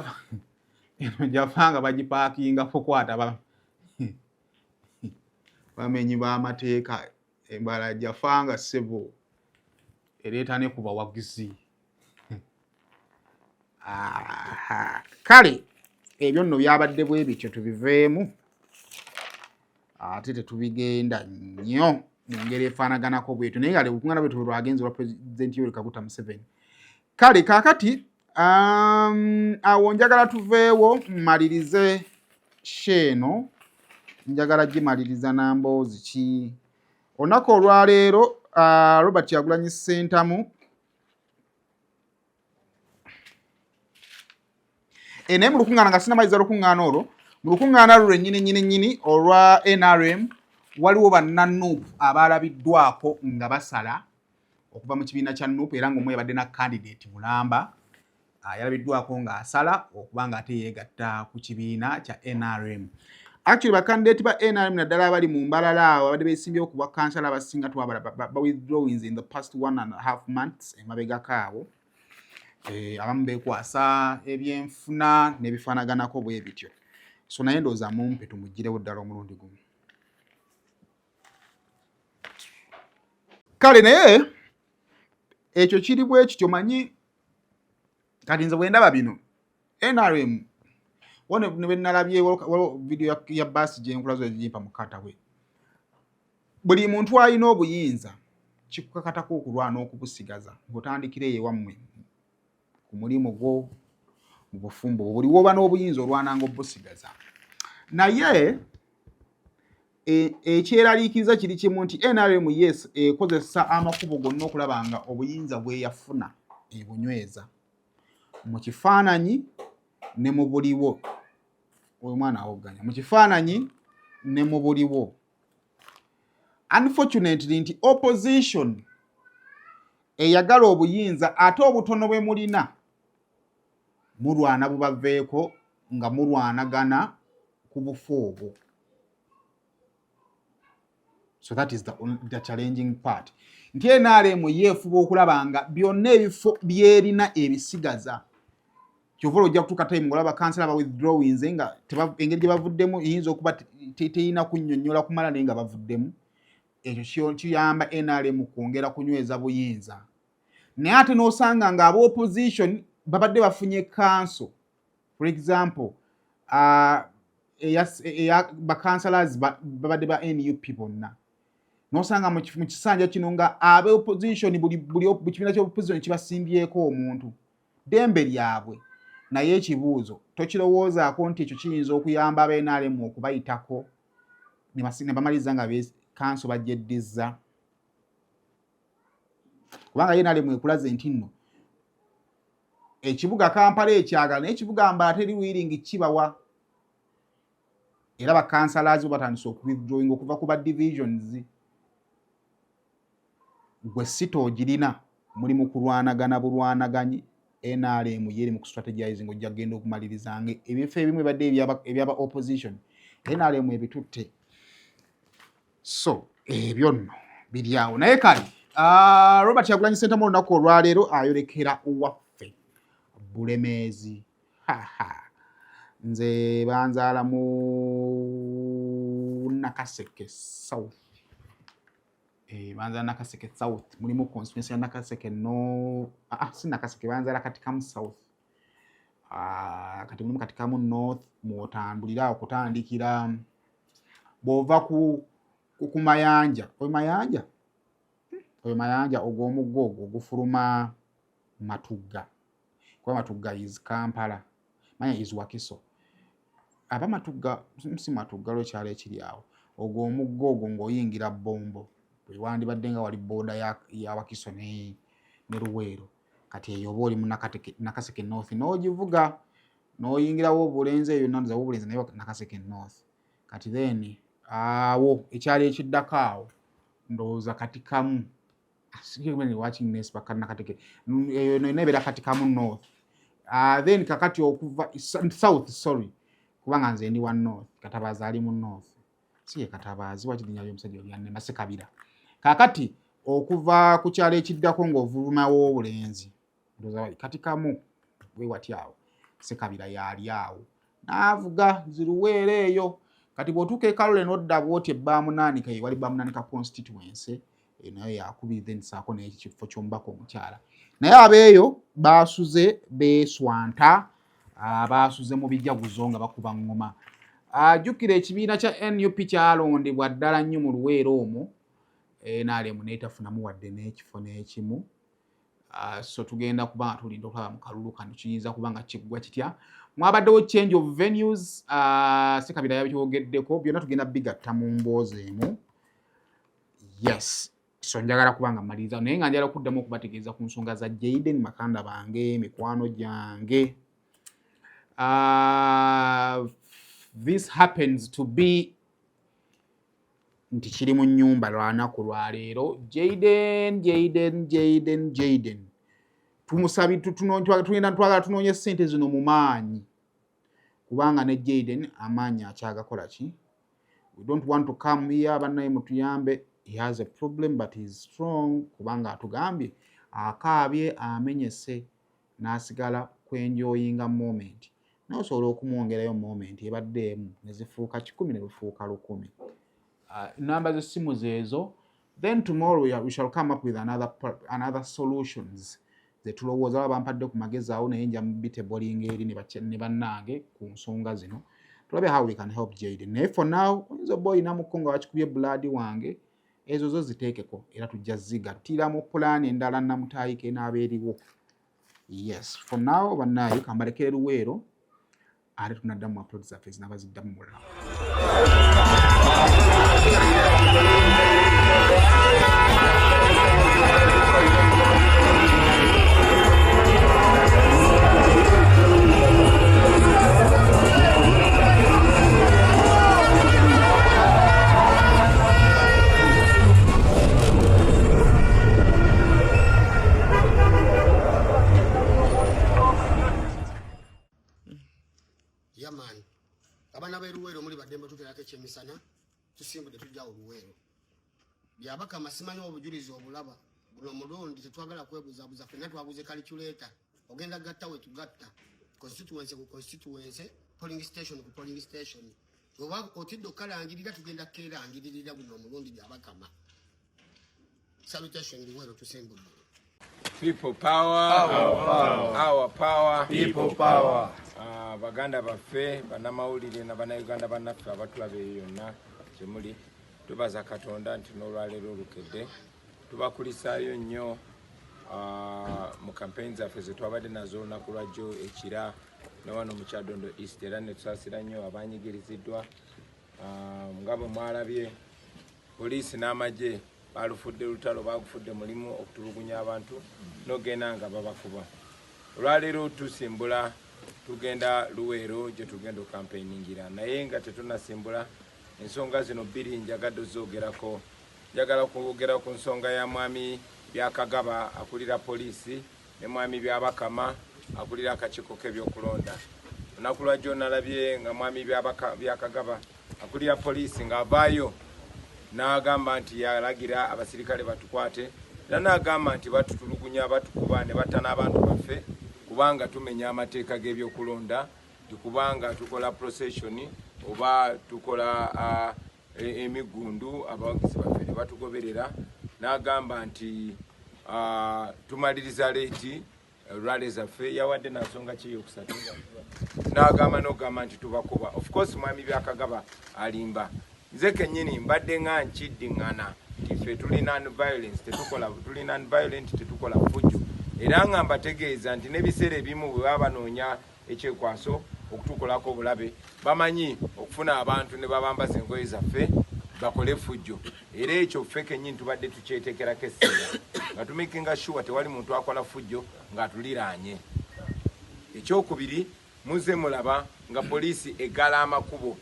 [SPEAKER 5] eno jafanga bagipaakinga kukwata bamenyi b'amateeka. Embala jafanga ssebo ereeta ne ku bawagizi. Kale ebyo nno byabadde bwe bityo, tubiveemu ate tetubigenda nnyo mu ngeri efaanaganako bwetyo, naye nga olukuŋŋaana bwetyo bwe lwagenze olwa Pulezidenti Yoweri Kaguta Museveni. Kale kaakati awo njagala tuveewo mmalirize sheeno, njagala gimaliriza na mboozi ki olunaku olwaleero. Robert Kyagulanyi Ssentamu naye mu lukuŋŋaana nga sinamaliza lukuŋŋaana olwo, mu lukuŋŋaana lwo lwennyini nnyini nnyini olwa NRM Waliwo banna Nup abalabiddwako nga basala okuva mu kibiina kya Nup, era ng'omu yabadde na candidate mulamba, yalabiddwako ng'asala okuba nga ate yeegatta ku kibiina kya NRM. Actually, bakandidate ba NRM naddala abali mu Mbalala awo abadde beesimbyewo ku bwakansala abasinga twabala ba withdrawings in the past 1.5 months emabegako awo. Abamu beekwasa ebyenfuna n'ebifaanaganako bwe bityo. So naye ndowooza mumpe tumuggyirewo ddala omulundi gumu. Kale naye ekyo kiri bwe kityo. Manyi kati nze bwe ndaba bino NRM ne bwe nalabye, waliwo vidiyo ya baasi gye nkulazo egimpa mu katabwe. Buli muntu alina obuyinza kikukakatako okulwana okubusigaza, ng'otandikira eyo ewammwe, ku mulimu gwo, mu bufumbo bwo, buli woba n'obuyinza olwananga obusigaza. Naye ekyeraliikiriza kiri kimu nti NRM, yes, ekozesa amakubo gonna okulaba nga obuyinza bweyafuna ebunyweza mu kifaananyi ne mu buliwo. Oyo mwana awogganya mu kifaananyi ne mu buliwo. Unfortunately nti opposition eyagala obuyinza, ate obutono bwe mulina mulwana bubaveeko nga mulwanagana ku bufu obwo. So that is the challenging part, nti NRM yeefuba okulaba nga byonna ebifo byerina ebisigaza. Kyova ojja kutuuka time ng'olaba kansala ba withdrawings nga engeri gye bavuddemu eyinza okuba teyina kunnyonnyola kumala, naye nga bavuddemu. Ekyo kiyamba NRM kwongera kunyweza buyinza. Naye ate n'osanga nga aba opposition babadde bafunye council, for example, bakansalazi babadde ba NUP bonna, nosanga mu kisanja kino nga abe opposition, buli kibiina kya opposition kibasimbyeko omuntu, ddembe lyabwe. Naye ekibuuzo, tokirowoozaako nti ekyo kiyinza okuyamba aba NRM okubayitako ne bamaliriza nga kanso bajjeddizza? Kubanga ye NRM ekulaze nti nno ekibuga Kampala ekyagala, naye ekibuga Mbarara teri willing kibawa, era bakansalazi bo batandise okuwithdrawing okuva ku ba divisions. Gwe sita ogirina, muli mu kulwanagana bulwanaganyi. NRM yeri mu kustrategizing, ojja kugenda okumaliriza nga ebifo ebimu ebadde ebyaba opposition NRM ebitutte. So ebyo nno biri awo. Naye kale, Robert Kyagulanyi Ssentamu olunaku olwaleero ayolekera waffe Bulemeezi. Haha, nze banzaala mu Nakaseke South. Banzaala Nakaseke South, mulimu constituency ya Nakaseke. No, si Nakaseke, banzaala Katikamu South. Kati mulimu Katikamu North mwotambulira awo kutandikira bw'ova ku mayanja, oyo mayanja, oyo mayanja ogw'omugga ogwo ogufuluma Matugga, kuba Matugga is Kampala, manya is Wakiso. Aba Matugga si Matugga, lwekyalo ekiri awo, ogwo omugga ogwo ng'oyingira Bombo, bwe wandibadde nga wali border ya Wakiso ne Luweero. Kati eyo oba oli mu Nakaseke North, n'ogivuga n'oyingirawo Obulenzi, eyo nanza Obulenzi, naye Nakaseke North. Kati then awo ekyalo ekiddako awo ndowooza Katikamu watching Nakateke, eyo nebeera Katikamu North. Then kakati okuva south, sorry, kubanga nze ndi wa north, Katabaazi ali mu north, si ye Katabaazi wakirinya lyomusajja olyanne Masekabira. Kakati okuva ku kyalo ekiddako ng'ovulumawo Obulenzi, ndowooza Katikamu bwe wati awo, Sekabira yaali awo, n'avuga ziruweero eyo. Kati bw'otuuka e Kalole n'odda bw'oti Ebbamunaanika, ye wali Bamunaanika constituency, eyo nayo yakubiri. Then saako naye ekifo ky'omubaka omukyala. Naye abeeyo baasuze beeswanta, baasuze mu bijaguzo nga bakuba ŋŋoma. Jjukira ekibiina kya NUP kyalondebwa ddala nnyo mu Luweero omwo, NRM neetafunamu wadde n'ekifo n'ekimu. So tugenda kuba nga tulinda okulaba mu kalulu kano kiyinza kuba nga kiggwa kitya. Mwabaddewo change of venues, Sekabira yabyogeddeko byonna, tugenda bigatta mu mboozi emu. Yes, so njagala kuba nga mmaliriza, naye nga njagala okuddamu okubategeeza ku nsonga za Jaden. Makanda bange, mikwano gyange, this happens to be nti kiri mu nnyumba lwanaku lwaleero. Jaden, Jaden, Jaden, Jaden, tumusabi tugenda twagala tunoonye ssente zino mu maanyi, kubanga ne Jaden amaanyi akyagakola ki. We don't want to come here, bannaye mutuyambe. He has a problem but he is strong, kubanga atugambye akaabye amenyese n'asigala kwenjoyinga moment. Naye osobola okumwongerayo moment ebadde emu ne zifuuka 100 ne lufuuka 1000. Namba z'essimu zeezo. Then tomorrow we shall come up with another solutions zetulowooza. Baba bampadde ku magezi awo, naye nja mubitebolinga eri ne bannange ku nsonga zino, tulabe how we can help Jaden. Naye for now oyinza obba oyinamuko nga wakikubye blood wange, ezo zo ziteekeko, era tujja zigattira mu pulaani endala namutaayika enaaba eriwo. Yes, for now bannaaye kambalekere Luweero, ate tunaddamu upload zaffe zinaba ziddamu mulala.
[SPEAKER 14] Yaman abaana b'e Luweero muli baddembe, tuterako ekyemisana, tusimbudde tujjawo Luweero. Byabakama simanyi obujulizi obulaba guno omulundi, tetwagala kwebuzabuza, ffenna twaguze calculator. Ogenda gatta we tugatta constituency ku constituency, polling station ku polling station. Oba otidde okukalangirira, tugenda kukeerangiririra guno omulundi. Byabakama, salutation. Luweero tusimbudde.
[SPEAKER 15] People power,
[SPEAKER 16] our power,
[SPEAKER 15] our power,
[SPEAKER 16] people power.
[SPEAKER 15] Baganda baffe, bannamawulire na bannayuganda bannaffe abatulaba eyo yonna gyemuli, tubaza Katonda nti n'olwaleero olukedde tubakulisaayo nnyo mu campaign zaffe ze twabadde nazo olunaku lwajjo ekira ne wano mu Kyadondo East, era ne tusaasira nnyo abanyigiriziddwa. Nga bwe mwalabye, poliisi n'amagye balufudde lutalo, bagufudde mulimu okutulugunya abantu n'ogenda nga babakuba. Olwaleero tusimbula tugenda Luweero gye tugenda okampeiningira, naye nga tetunasimbula, ensonga zino bbiri njagadde ozoogerako. Njagala kwogera ku nsonga ya mwami Byakagaba akulira poliisi ne mwami Byabakama akulira akakiiko k'ebyokulonda. Olunaku lwajjo nalabye nga mwami Byakagaba akulira poliisi ng'avaayo n'agamba nti yalagira abasirikale batukwate, era n'agamba nti batutulugunya, batukuba ne batta n'abantu baffe kubanga tumenya amateeka g'ebyokulonda, nti kubanga tukola procession oba tukola emiggundu, abawagizi baffe ne batugoberera. N'agamba nti tumaliriza late rally zaffe. Yawadde na nsonga ki eyokusatu? N'agamba n'ogamba nti tubakuba. Of course mwami Byakagaba alimba. Nze kennyini mbadde nga nkiddiŋŋana nti ffe tuli non-violence, tetukola, tuli non-violent, tetukola fujjo, era nga mbategeeza nti n'ebiseera ebimu bwe baba banoonya ekyekwaso okutukolako obulabe, bamanyi okufuna abantu ne babambaza engoye zaffe bakole fujjo. Era ekyo ffe kennyini tubadde tukyeteekerako essira nga tumakinga sure tewali muntu akola fujjo ng'atuliraanye. Ekyokubiri, muze mulaba nga poliisi eggala amakubo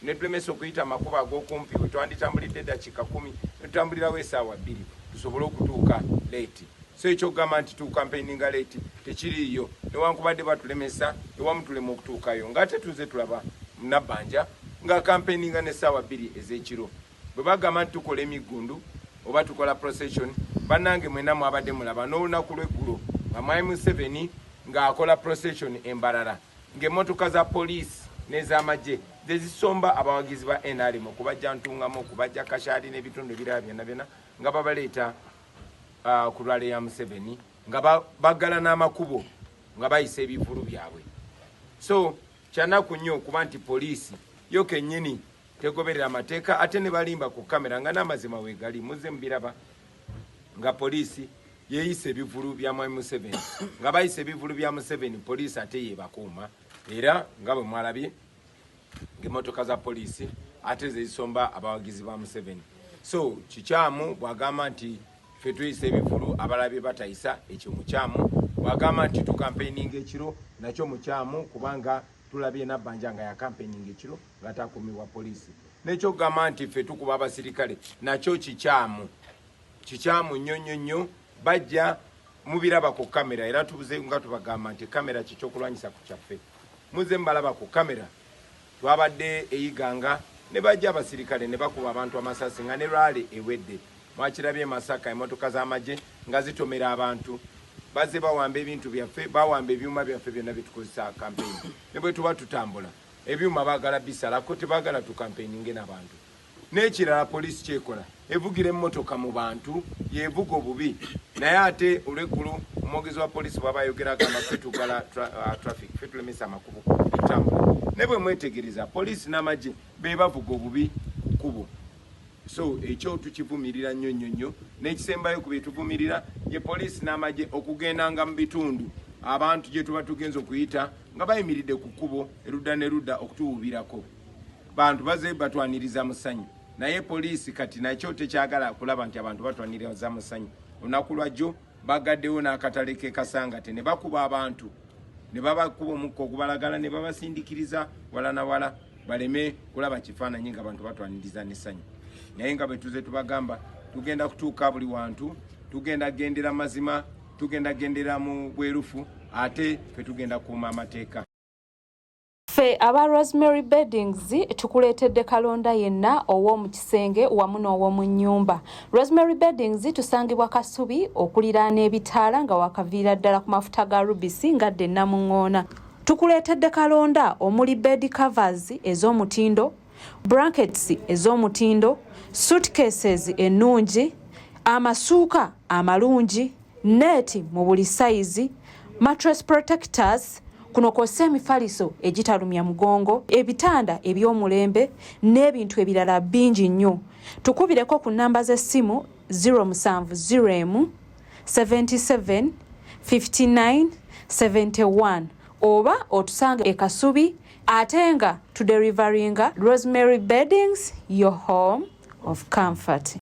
[SPEAKER 15] netulemesa okuyita amakubo ag'okumpi. Bwe twanditambulidde eddakiika 10, netutambulirawo essaawa 2 tusobole okutuuka late. So ekyokugamba nti tukampeininga late tekiriiyo, newankubadde batulemesa ewamu tulema okutuukayo, ng'ate tuze tulaba Nabbanja nga kampeininga n'essaawa 2 ez'ekiro. Bwe bagamba nti tukola emiggundu oba tukola procession, bannange mwenna mwabadde mulaba n'olunaku lw'eggulo nga mwami Museveni ng'akola procession embalala, ng'emmotoka za poliisi n'ez'amagye zezisomba abawagizi ba NRM okubajja Ntungamo, okubajja Kashari n'ebitundu ebirala byonna byonna, nga babaleeta ku rally ya Museveni, nga baggala n'amakubo nga bayisa ebivulu byabwe. So kyanaku nnyo okuba nti poliisi yo kennyini tegoberera amateeka, ate ne balimba ku kamera nga n'amazima weegali. Muzze mubiraba nga poliisi yeeyisa ebivulu bya mwami Museveni, nga bayisa ebivulu bya Museveni, poliisi ate yebakuuma. Era nga bwe mwalabye ng'emmotoka za poliisi ate zezisomba abawagizi ba Museveni. So kikyamu bw'agamba nti ffe tuyisa ebivulu abalala bye batayisa, ekyo mukyamu. Bw'agamba nti tukampeininga ekiro, nakyo mukyamu, kubanga tulabye Nabbanja nga yakampeininga ekiro nga takuumibwa poliisi. N'ekyokugamba nti ffe tukuba abasirikale nakyo kikyamu, kikyamu nnyo nnyo nnyo. Bajja mubiraba ku kamera, era tubuze nga tubagamba nti kamera kikyokulwanyisa ku kyaffe. Muze mubalaba ku kamera. Twabadde eyiganga ne bajja abasirikale ne bakuba abantu amasasi nga ne rally ewedde. Mwakirabye e Masaka, emotoka z'amagye nga zitomera abantu. Bazze bawamba ebintu byaffe, bawamba ebyuma byaffe byonna byetukozesa kampeyini. Ne bwe tuba tutambula, ebyuma baagala bisalako, tebaagala tukampeyinge n'abantu. N'ekirala poliisi kyekola, evugira emmotoka mu bantu, yevuga obubi. Naye ate olweggulo omwogezi wa poliisi bwaba ayogera agamba ffe tugala traffic, ffe tulemesa amakubo tutambula. Ne bwe mwetegereza, poliisi n'amagye be bavuga obubi ku kkubo. So ekyo tukivumirira nnyo nnyo nnyo. N'ekisembayo ku byetuvumirira ye poliisi n'amagye okugendanga mu bitundu abantu gye tuba tugenza okuyita nga bayimiridde ku kkubo erudda ne ludda okutuwubirako. Bantu baze batwaniriza mu ssanyu, naye poliisi kati nakyo tekyagala kulaba nti abantu batwaniriza mu ssanyu. Olunaku lwajjo bagaddewo n'akatale k'e Kasangate ne bakuba abantu, ne babakuba omukka ogubalagala, ne babasindikiriza wala na wala baleme kulaba kifaananyi nga abantu batwaniriza n'essanyu. Naye nga bwe tuze tubagamba, tugenda kutuuka buli wantu, tugenda gendera mazima, tugenda gendera mu bwerufu, ate ffe tugenda kukuuma amateeka.
[SPEAKER 17] Ffe aba Rosemary Beddings tukuleetedde kalonda yenna ow'omu kisenge wamu n'ow'omu nnyumba. Rosemary Beddings tusangibwa Kasubi okuliraana ebitaala nga wakaviira ddala ku mafuta ga Rubisi nga dde Namuŋŋoona. Tukuleetedde kalonda omuli bed covers ez'omutindo, blankets ez'omutindo, suitcases ennungi, amasuuka amalungi, neeti mu buli sayizi, mattress protectors, kuno kw'ossa emifaliso egitalumya mugongo, ebitanda eby'omulembe n'ebintu ebirala bingi nnyo. Tukubireko ku nnamba z'essimu 0701 77 59 71 oba otusange e Kasubi, ate nga tuderivaringa. Rosemary Beddings, your home of comfort.